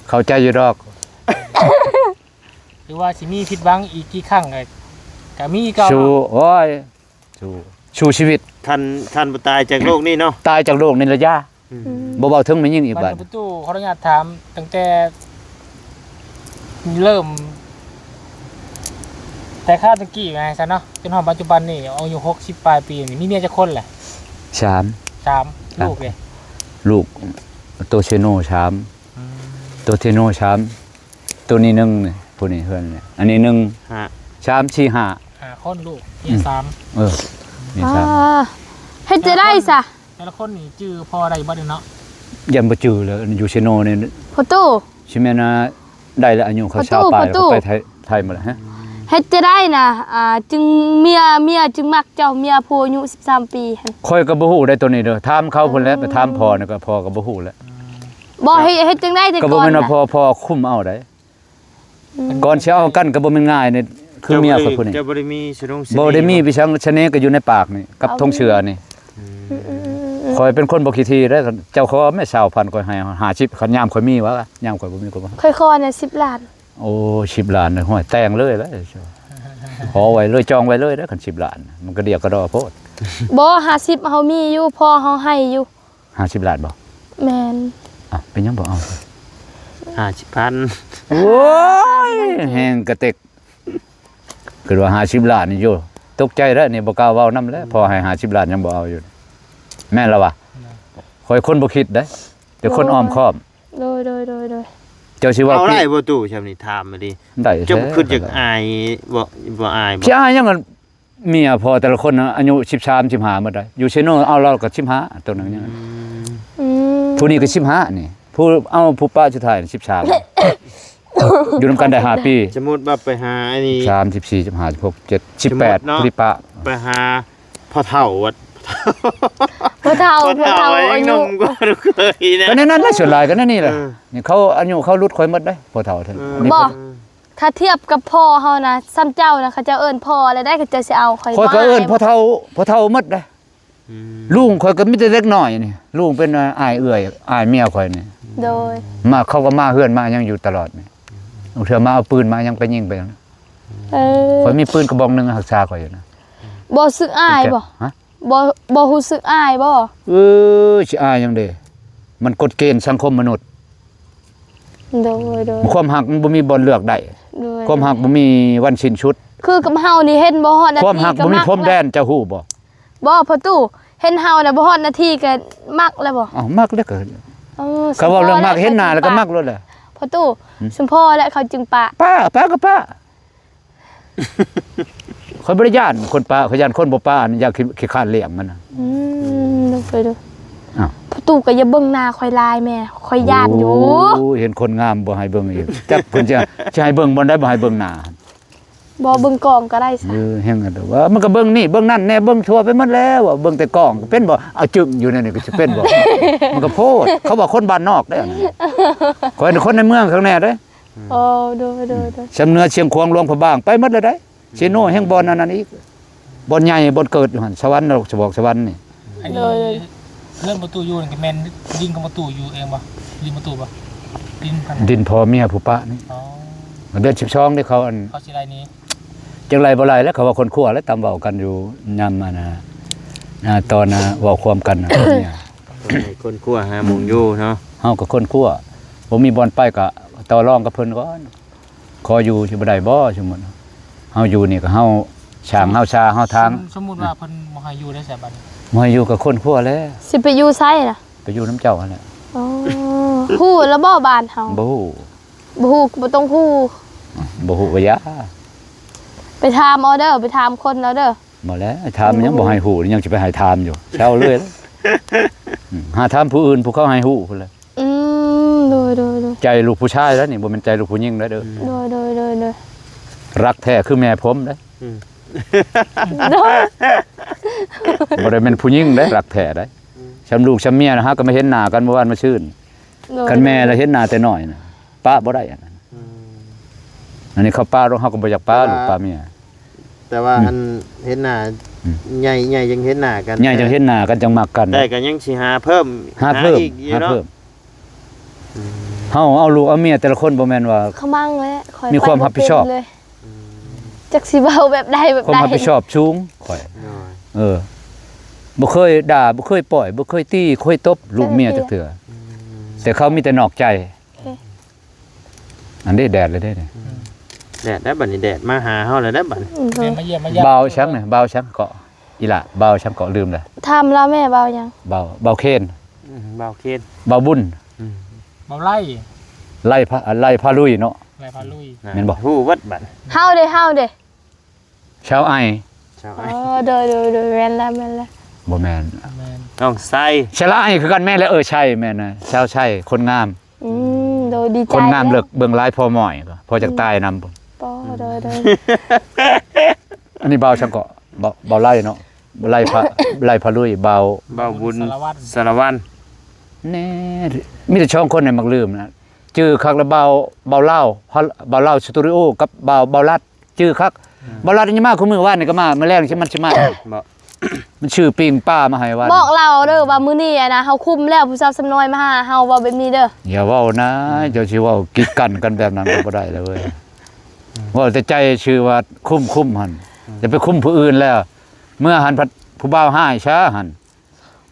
ເຂົ້າໃຈຢູ່ດອກ ຫຼືວ່າຊິມີຜິດຫວັງອີກກີ່ຄັ້ງກໍ ກໍມີຄືເກົ່າ ສູ້ ໂອ້ຍ ສູ້ ສູ້ຊີວິດ ຄັນ ຄັນບໍ່ຕາຍຈາກໂລກນີ້ເນາະ ຕາຍຈາກໂລກນີ້ລະຢ່າ ອືມ ອືມ ບໍ່ເວົ້າເຖິງແມ່ຍິງອີກ ບັດນີ້ ບັດນີ້ປະຕູ ຂໍອະນຸຍາດຖາມ ຕັ້ງແຕ່ ເລີ່ມແຕ່ຄາວແຕ່ກີ້ວ່າຊັ້ນເນາະ ຈົນຮອດປັດຈຸບັນນີ້ອາຍຸຫົກສິບປາຍປີນີ້ ມີເມຍຈັກຄົນແຫຼະ? ສາມ ສາມ ສາມ ລູກເດ? ລູກໂຕເຊໂນສາມ ອືມ ໂຕເຊໂນສາມ ໂຕນີ້ໜຶ່ງນີ້ ຜູ້ນີ້ເຮືອນນີ້ ອັນນີ້ໜຶ່ງ ຫ້າ ສາມ ສີ່ ຫ້າ ຫ້າຄົນ ລູກເມຍ ອືມ ສາມ ເອີ ເມຍສາມ ອ່າ ເຮັດຈັ່ງໃດຊະ? ແຕ່ລະຄົນນີ້ຈື່ພໍ່ໄດ້ຢູ່ບໍ່ເນາະ? ຢ້ານບໍ່ຈື່ແລ້ວ ຢູ່ເຊໂນນີ້ ພໍ່ຕູ້ ຊິແມ່ນວ່າໄດ້ລະ ອາຍຸເຂົາຊາວປາຍແລ້ວ ເຂົາໄປໄທ ໄທໝົດແລ້ວ. ເຮັດຈັ່ງໃດນະ ອ່າ ຈຶ່ງເມຍ ເມຍຈຶ່ງມັກເຈົ້າ ເມຍຜູ້ອາຍຸສິບສາມປີຫັ້ນ? ຂ້ອຍກໍບໍ່ຮູ້ໄດ໋ໂຕນີ້ເດີ ຖາມເຂົາພຸ້ນແຫຼະ ໄປຖາມພໍ່ນີ້ກໍ ພໍ່ກໍບໍ່ຮູ້ແຫຼະ. ບໍ່ ເຮັດ ເຮັດຈັ່ງໃດແຕ່ກ່ອນ ກໍບໍ່ແມ່ນວ່າພໍ່ ພໍ່ຄຸມເອົາໄດ໋. ອືມ ກ່ອນຊິເອົາກັນກໍບໍ່ແມ່ນງ່າຍເດ້ ຄືເມຍຂ້ອຍຜູ້ນີ້ ເຈົ້າບໍ່ໄດ້ມີສະໜົງສະເໜ່ ບໍ່ໄດ້ມີໄປສັງ ສະເໜ່ກໍຢູ່ໃນປາກນີ້ ກັບ ເອົາ ທົ່ງເສືອນີ້. ອືມ ອືມ ອືມ ອືມ ຂ້ອຍເປັນຄົນບໍ່ຂີ້ຖີ່ເດ້ ເຈົ້າຂໍແມ່ຊາວພັນ ຂ້ອຍໃຫ້ຫ້າສິບ ຄັນຍາມຂ້ອຍມີຫວາ ຍາມຂ້ອຍບໍ່ມີກໍບໍ່ ຂ້ອຍຂໍແດ່ສິບລ້ານ. ໂອ້ ສິບລ້ານ ຫ້ວຍ ແຕ່ງເລີຍແຫຼະ ຂໍໄວ້ເລີຍ ຈອງໄວ້ເລີຍເດ້ ຄັນສິບລ້ານ ມັນກະດຽກກະດໍໂພດ. ບໍ່ ຫ້າສິບ ເຮົາມີຢູ່ ພໍ່ເຮົາໃຫ້ຢູ່. ຫ້າສິບລ້ານບໍ່? ແມ່ນ. ອ້າວ ເປັນຫຍັງບໍ່ເອົາ? ຫ້າສິບພັນ. ໂອ້ຍ ແຮງກະເຕັກ ຄິດວ່າຫ້າສິບລ້ານນີ້ຢູ່ ຕົກໃຈແລ້ວນີ້ ບໍ່ກ້າເວົ້ານຳແລ້ວ ພໍໃຫ້ຫ້າສິບລ້ານຍັງບໍ່ເອົາຢູ່ ແມ່ນລະວະ? ຂ້ອຍຄົນບໍ່ຄິດເດ້ ແຕ່ຄົນອ້ອມຄ້ອມ. ໂດຍ ໂດຍ ໂດຍ ໂດຍ ເຈົ້າຊິເວົ້າ ເອົາໄດ້ບໍ່ຕູ້ ຊ່ຳນີ້ ຖາມມາດີ ໄດ້ ເຈົ້າບໍ່ຄິດຢາກອາຍບໍ່? ບໍ່ອາຍບໍ່? ຊິອາຍຫຍັງ ເມຍພໍ່ແຕ່ລະຄົນນະ ອາຍຸສິບສາມ ສິບຫ້າໝົດໄດ໋ ຢູ່ເຊໂນເອົາລາວກໍສິບຫ້າ ໂຕນັ້ນຍັງ ອືມ ອືມ ຜູ້ນີ້ກໍສິບຫ້ານີ້ ຜູ້ເອົາຜູ້ປະສຸດທ້າຍສິບສາມ ຢູ່ນຳກັນໄດ້ຫ້າປີ. ສົມມຸດວ່າໄປຫາອັນນີ້ ສາມ ສິບສີ່ ສິບຫ້າ ສິບຫົກ ສິບເຈັດ ສິບແປດ ຜູ້ທີ່ປະ ໄປຫາພໍ່ເຖົ້າວັດ ພໍ່ເຖົ້າ ພໍ່ເຖົ້າ ພໍ່ເຖົ້າອາຍຸ ຍັງໜຸ່ມກວ່າລູກເຂີຍນະ ກໍແນວນັ້ນແຫຼະ ສ່ວນຫຼາຍກໍແນວນີ້ແຫຼະ. ເອີ ນີ້ເຂົາອາຍຸເຂົາຫຼຸດຂ້ອຍໝົດເດ້ ພໍ່ເຖົ້າ ເອີ ນີ້ ບໍ່ ຖ້າທຽບກັບພໍ່ເຮົານະ ສ່ຳເຈົ້ານະ ເຂົາເຈົ້າເອີ້ນພໍ່ແລ້ວໄດ໋ ເຂົາເຈົ້າຊິເອົາຂ້ອຍ ຂ້ອຍກໍເອີ້ນພໍ່ເຖົ້າ ພໍ່ເຖົ້າໝົດເດ້. ອືມ ລຸງຂ້ອຍກໍມີແຕ່ເດັກນ້ອຍນີ້ ລຸງເປັນອ້າຍເອື້ອຍ ອ້າຍເມຍຂ້ອຍນີ້. ໂດຍ ມາ ເຂົາກໍມາເຮືອນມາຫຍັງຢູ່ຕະຫຼອດນີ້ ບາງເທື່ອມາເອົາປືນມາຫຍັງໄປຍິງໄປຫຍັງ. ເອີ ຂ້ອຍມີປືນກະບອກໜຶ່ງຮັກສາຂ້ອຍຢູ່ນະ. ບໍ່ຮູ້ສຶກອາຍບໍ່? ຮະ? ບໍ່ ບໍ່ຮູ້ສຶກອາຍບໍ່? ເອີ ຊິອາຍຫຍັງເດ ມັນກົດເກນສັງຄົມມະນຸດ. ໂດຍ ໂດຍ ຄວາມຮັກມັນບໍ່ມີບ່ອນເລືອກໄດ້. ໂດຍ ຄວາມຮັກບໍ່ມີວັນສິ້ນສຸດ. ຄືກັບເຮົານີ້ເຫັນບໍ່ຮອດນາທີ ຄວາມຮັກບໍ່ມີພົມແດນ ເຈົ້າຮູ້ບໍ່? ບໍ່ ພໍ່ຕູ້ ເຫັນເຮົານະບໍ່ຮອດນາທີກໍມັກແລ້ວບໍ່? ອ້າວ ມັກແລ້ວກໍ ເອີ ຄັນເວົ້າເລື່ອງມັກ ເຫັນໜ້າແລ້ວກໍມັກໂລດແຫຼະ ພໍ່ຕູ້. ອືມ ສົມພໍແຫຼະເຂົາຈຶ່ງປະ ປະ ປະກໍປະ. ຂ້ອຍບໍ່ໄດ້ຢ້ານຄົນປະ ຂ້ອຍຢ້ານຄົນບໍ່ປະ ຢ້ານຂີ້ ຂີ້ຄ້ານລ້ຽງມັນນະ. ອືມ ເບິ່ງໄປດູ. ອ້າວ ພໍ່ຕູ້ກໍຢ່າເບິ່ງໜ້າຂ້ອຍຫຼາຍແມ້ ຂ້ອຍຢ້ານຢູ່. ໂອ້ ເຫັນຄົນງາມບໍ່ໃຫ້ເບິ່ງອີກ ຈັກເພິ່ນຈະ ຈະໃຫ້ເບິ່ງບ່ອນໃດ ບໍ່ໃຫ້ເບິ່ງໜ້າ. ບໍ່ ເບິ່ງກ້ອງກໍໄດ້ຊະ. ເອີ ແຮງວ່າ ມັນກໍເບິ່ງນີ້ເບິ່ງນັ້ນແດ່ ເບິ່ງທົ່ວໄປໝົດແລ້ວ ເບິ່ງແຕ່ກ້ອງເປັນບໍ່? ເອົາຈຶ້ງຢູ່ໃນນີ້ກໍຊິເປັນບໍ່? ມັນກໍໂພດ ເຂົາວ່າຄົນບ້ານນອກເດ້ ຂ້ອຍນີ້ຄົນໃນເມືອງຂ້າງແນ່ເດ້. ໂອ້ ໂດຍ ໂດຍ ໂດຍ ຊຳເໜືອ ຊຽງຂວາງ ຫຼວງພະບາງ ໄປໝົດແລ້ວໄດ໋. ເຊໂນແຮ່ງບ່ອນອັນນັ້ນອີກ ບ່ອນໃຫຍ່ ບ່ອນເກີດຢູ່ຫັ້ນ ສະຫວັນ ນະລົກ ສະບອກ ສະຫວັນນີ້. ອັນນີ້ ໂດຍ ເຮືອນປະຕູຢູ່ນີ້ກໍແມ່ນດິນຂອງປະຕູຢູ່ເອງບໍ່? ດິນປະຕູບໍ່? ດິນ ດິນພໍ່ເມຍຜູ້ປະນີ້. ອໍ ເດືອນສິບສອງເດ້ ເຂົາອັນ ເຂົາຊິໄລ່ໜີ ຈັ່ງໄລ່ບໍ່ໄລ່ແລ້ວ ເຂົາວ່າຄົ້ນຄວ້າແລ້ວ ຕາມເວົ້າກັນຢູ່ຍາມອັນນ່າ ອ່າ ຕອນ ອ່າ ເວົ້າຄວາມກັນນະ ໃຫ້ຄົ້ນຄວ້າຫາໝ່ອງຢູ່ເນາະ. ເຮົາກໍຄົ້ນຄວ້າ ບໍ່ມີບ່ອນໄປກໍຕໍ່ລອງກັບເພິ່ນກ່ອນ. ຂໍຢູ່ຊິບໍ່ໄດ້ບໍ່? ສົມມຸດເຮົາຢູ່ນີ້ກໍເຮົາສ້າງເຮົາຊາເຮົາທາງ. ສົມ ສົມມຸດວ່າເພິ່ນບໍ່ໃຫ້ຢູ່ໄດ້ໃສບັດນີ້? ບໍ່ໃຫ້ຢູ່ກໍຄົ້ນຄວ້າແລ້ວ. ຊິໄປຢູ່ໃສລະ? ໄປຢູ່ນຳເຈົ້າຫັ້ນແຫຼະ. ອໍ ຮູ້ລະບໍ່ບ້ານເຮົາ? ບໍ່ຮູ້. ບໍ່ຮູ້ກໍບໍ່ຕ້ອງຮູ້. ບໍ່ຮູ້ກໍຢ່າ. ໄປຖາມເອົາເດີ ໄປຖາມຄົນເອົາເດີ. ບໍ່ແລ້ວ ຖາມຫຍັງ ບໍ່ໃຫ້ຮູ້ ຍັງຊິໄປໃຫ້ຖາມຢູ່ ເຊົາເລີຍ. ອືມ ຫາຖາມຜູ້ອື່ນ ຜູ້ເຂົາໃຫ້ຮູ້ພຸ້ນແຫຼະ. ອືມ ໂດຍ ໂດຍ ໂດຍ ໃຈລູກຜູ້ຊາຍແລ້ວນີ້ ບໍ່ແມ່ນໃຈລູກຜູ້ຍິງແລ້ວເດີ. ໂດຍ ໂດຍ ໂດຍ ໂດຍ ຮັກແທ້ຄືແມ່ຜົມເດ້. ອືມ ໂດຍ ບໍ່ໄດ້ແມ່ນຜູ້ຍິງເດ້ ຮັກແທ້ເດ້. ອືມ ຊ່ຳລູກຊ່ຳເມຍນະ ຫາກໍມາເຫັນໜ້າກັນມື້ວານມາຊືນ. ໂດຍ ຄັນແມ່ລະເຫັນໜ້າແຕ່ນ້ອຍນະ ປະບໍ່ໄດ້ອັນນັ້ນ. ອືມ ອັນນີ້ເຂົາປະ ເຮົາກໍບໍ່ຢາກປະ ແຕ່ວ່າ ລູກປະເມຍ. ແຕ່ວ່າ ອືມ ອັນເຫັນໜ້າ ອືມ ໃຫຍ່ ໃຫຍ່ຈັ່ງເຫັນໜ້າກັນ ໃຫຍ່ຈັ່ງເຫັນໜ້າກັນ ຈັ່ງມັກກັນ ແຕ່ກໍຍັງຊິຫາເພີ່ມ ຫາເພີ່ມ ຫາອີກຢູ່ເນາະ ຫາເພີ່ມ. ອືມ ເຮົາເອົາລູກເອົາເມຍແຕ່ລະຄົນບໍ່ແມ່ນວ່າ ຂະມັງແຫຼະ ຂ້ອຍ ມີຄວາມຮັບຜິດຊອບ ໄປບໍ່ເປັນເລີຍ. ອືມ ຈັກຊິເວົ້າແບບໃດແບບໃດ ຄວາມຮັບຜິດຊອບສູງ ຂ້ອຍ. ໂດຍ ເອີ ບໍ່ເຄີຍດ່າ ບໍ່ເຄີຍປ່ອຍ ບໍ່ເຄີຍຕີ ເຄີຍຕົບລູກເມຍຈັກເທື່ອ. ອືມ ແຕ່ເຂົາມີແຕ່ນອກໃຈ. ໂອເຄ ອັນນີ້ແດດເລີຍເດ້ນີ້ ແດດແລ້ວບັດນີ້ ແດດມາຫາເຮົາແລ້ວເດ້ບັດນີ້. ອືມ ແມ່ນມາຢ້ຽມມາຢາມ. ບ່າວສັງນີ້ ບ່າວສັງເກາະ ອີ່ຫຼ້າ ບ່າວສັງເກາະ ລືມແລ້ວ. ຖາມລາວແມ່ ບ່າວຫຍັງ? ບ່າວ ບ່າວເຄນ. ອືມ ບ່າວເຄນ. ບ່າວບຸນ. ອືມ ບ່າວໄລ່ ໄລ່ພາ ໄລ່ພາລຸຍເນາະ. ໄລ່ພາລຸຍ ແມ່ນບໍ່? ຮູ້ເບິດບັດ. ເຮົາເດ້ ເຮົາເດ້ ຊາວໄອ. ຊາວໄອ. ອໍ ໂດຍ ໂດຍ ໂດຍ ແມ່ນແລ້ວ ແມ່ນແລ້ວ. ບໍ່ແມ່ນ ແມ່ນ ນ້ອງໄຊ. ຊາວໄອຄືກັນ ແມ່ນແລ້ວ. ເອີ ໄຊ ແມ່ນນະ ຊາວໄຊ ຄົນງາມ. ອືມ ໂດຍ ດີໃຈ ຄົນງາມເລິກ ເບິ່ງຫຼາຍພໍໝ້ອຍ ພໍຈາກຕາຍນຳ. ອືມ ໂດຍ ໂດຍ ໂດຍ. ອັນນີ້ບ່າວສັງເກາະ ບ່າວ ບ່າວໄລ່ເນາະ ໄລ່ພາ ໄລ່ພາລຸຍ. ບ່າວ ບ່າວບຸນ ສາລະວັນ ສາລະວັນ. ແນ່ ມີແຕ່ສອງຄົນນີ້ມັກລືມນະ ຈື່ຄັກລະ. ບ່າວ ບ່າວລາວ ບ່າວລາວສະຕູດິໂອ ກັບບ່າວ ບ່າວລັດ ຈື່ຄັກ. ອືມ ບ່າວລັດນີ້ມາຄູ່ມື້ ວານນີ້ກໍມາ ມື້ແລງຊິມັນຊິມາ. ບໍ່ ມັນຊື້ປີ້ງປາມາໃຫ້ວານ. ບອກລາວເດີວ່າມື້ນີ້ຫັ້ນນະ ເຮົາຄຸມແລ້ວ ຜູ້ສາວຊຳນ້ອຍມາຫາເຮົາ ເວົ້າແບບນີ້ເດີ. ຢ່າເວົ້ານະ ອືມ ເຈົ້າຊິເວົ້າກີດກັນກັນແບບນັ້ນກໍບໍ່ໄດ້ແລ້ວເວີຍ. ອືມ ເວົ້າແຕ່ໃຈຊື່ວ່າຄຸມ ຄຸມຫັ້ນ. ອືມ ຢ່າໄປຄຸມຜູ້ອື່ນແລ້ວ ເມື່ອຫັ້ນພັດຜູ້ບ່າວຮ້າຍຊະຫັ້ນ.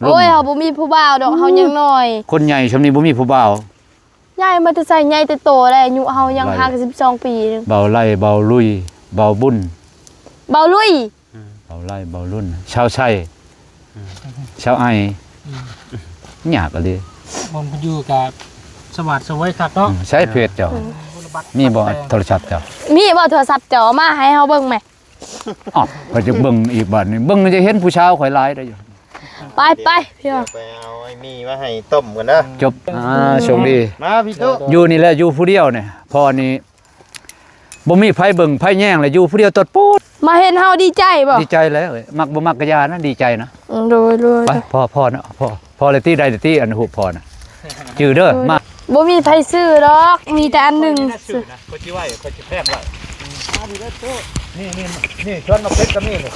ໂອ້ຍ ເຮົາບໍ່ມີຜູ້ບ່າວດອກ ເຮົາຍັງນ້ອຍ. ຄົນໃຫຍ່ຊ່ຳນີ້ບໍ່ມີຜູ້ບ່າວ. ໃຫຍ່ມາແຕ່ໃສ? ໃຫຍ່ແຕ່ໂຕແລ້ວ ອາຍຸເຮົາຍັງ ໄລ່ ຫ້າສິບສອງປີໜຶ່ງ. ບ່າວໄລ່ ບ່າວລຸຍ ບ່າວບຸນ ບ່າວລຸຍ. ອືມ ບ່າວໄລ່ ບ່າວລຸນ ຊາວໄຊ. ອືມ ຊາວໄອ. ອືມ ຍາກອີ່ຫຼີ. ບ່ອນຢູ່ກະສະຫວາດສະຫວຍຄັກເນາະ. ອືມ ໃຊ້ເຟສເຈົ້າ. ອືມ ມີບໍ່ໂທລະສັບເຈົ້າ? ມີບໍ່ໂທລະສັບເຈົ້າ? ເອົາມາໃຫ້ເຮົາເບິ່ງແມ. ອ້າວ ຂ້ອຍຈະເບິ່ງອີກບາດນີ້ ເບິ່ງຈະເຫັນຜູ້ສາວຂ້ອຍຫຼາຍໄດ໋. ໄປ ໄປ ໄປ ພີ່ນ້ອງ ໄປເອົາໄອ້ໝີ່ມາໃຫ້ຕົ້ມກັນເດີ. ຈົບ ອ່າ ໂຊກດີ. ມາພີ່ຕູ້ ຢູ່ນີ້ແຫຼະ ຢູ່ຜູ້ດຽວນີ້ ພໍ່ນີ້ບໍ່ມີໃຜເບິ່ງໃຜແຍງແຫຼະ ຢູ່ຜູ້ດຽວຕົດໂປດ. ມາເຫັນເຮົາດີໃຈບໍ່? ດີໃຈແລ້ວ ມັກບໍ່ມັກກະຢ່ານະ ດີໃຈນະ. ອືມ ໂດຍ ໂດຍ ໄປ ພໍ່ ພໍ່ນະ ພໍ່ ພໍ່ເລີຍຕິ ໄດ້ຕິ ອັນຮູບພໍ່ນະ ຈື່ເດີ. ໂດຍ ມາ ບໍ່ມີໃຜຊື້ດອກ ມີແຕ່ອັນໜຶ່ງ. ຂ້ອຍຊິໄວ້ ຂ້ອຍຊິແພງໄວ້. ນີ້ ນີ້ ນີ້ ສວນໝາກເຜັດກໍມີນີ້.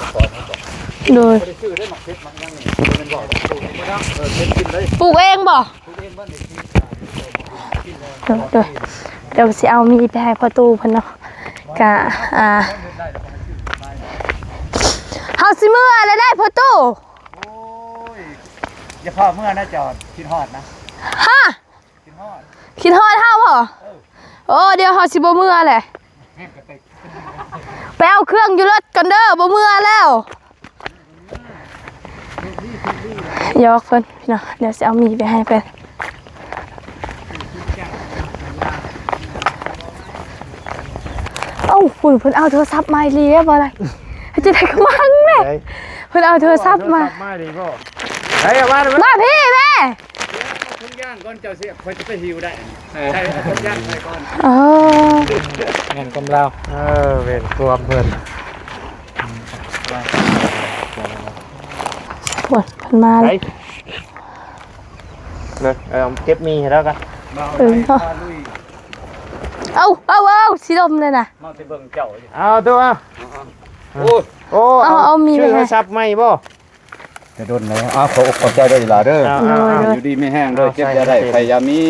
ໂດຍ ບໍ່ໄດ້ຊື້ເດ້ໝາກເຜັດໝາກຫຍັງນີ້ ບໍ່ແມ່ນບໍ່ ເອີ ເກັບກິນເລີຍ. ປູກເອງບໍ່? ປູກເອງບໍ່ນີ້. ໂດຍ ໂດຍ ດຽວຊິເອົາໝີ່ໄປໃຫ້ພໍ່ຕູ້ເພິ່ນເນາະ. ກະ ອ່າ ເຮົາຊິເມືອແລ້ວໄດ໋ພໍ່ຕູ້. ໂອ້ຍ ຢ່າຟ້າວເມືອນະ ເຈົ້າຄິດຮອດນະ. ຮະ? ຄິດຮອດ ຄິດຮອດເຮົາບໍ່? ເອີ ໂອ້ ດຽວເຮົາຊິບໍ່ເມືອແຫຼະ. ໄປເອົາເຄື່ອງຢູ່ລົດກ່ອນເດີ ບໍ່ເມືອແລ້ວ. ຢອກເພິ່ນພີ່ນ້ອງ ດຽວຊິເອົາໝີ່ໄປໃຫ້ເພິ່ນ. ເອົ້າ ພຸ້ນ ເພິ່ນເອົາໂທລະສັບມາອີ່ຫຼີແລ້ວ ບໍ່ໄດ້ ເຮັດຈັ່ງໃດກໍມັງແຫຼະ. ເພິ່ນເອົາໂທລະສັບມາ ໂທລະສັບມາອີ່ຫຼີບໍ່? ໄປ ເອົາມາ ມາພີ່ແມ່. ຖົງຢາງກ່ອນ ເຈົ້າຊິ ຂ້ອຍຈະໄປຫິ້ວໄດ້. ເອີ ໃສ່ຖົງຢາງໃສ່ກ່ອນ. ອໍ ແມ່ນຄວາມລາວ. ເອີ ແມ່ນຄວາມເພິ່ນ. ໂອ້ຍ ເພິ່ນມາແລ້ວ. ເອົາເກັບໝີ່ໃຫ້ລາວກະ. ເອີ ເອົາ ເອົາ ເອົາ ຊິລົມເລີຍນະ. ເອົາແຕ່ເບິ່ງເຈົ້າຢູ່ ເອົາຕົວະ. ໂອ້ຍ ໂອ້ ເອົາ ເອົາ ເອົາໝີ່ ຊື້ໂທລະສັບໃໝ່ບໍ່? ຈະດົນແລ້ວ. ອ້າວ ຂໍອົກຂອບໃຈເດີອີ່ຫຼ້າເດີ. ເອົາ ເອົາ ເອົາ ຢູ່ດີມີແຮງເດີ ເຈັບຢ່າໄດ້ ໄຂ້ຢ່າມີ.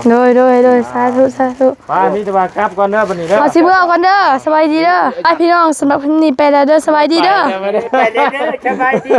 ໂດຍ ໂດຍ ໂດຍ ສາທຸ ສາທຸ. ໄປ ມີແຕ່ວ່າກັບກ່ອນເດີບັດນີ້ເດີ. ເຮົາຊິເມືອກ່ອນເດີ. ສະບາຍດີເດີ. ໄປ ພີ່ນ້ອງ ສຳລັບຄລິບນີ້ໄປແລ້ວເດີ. ສະບາຍດີເດີ. ໄປແລ້ວເດີ. ສະບາຍດີ.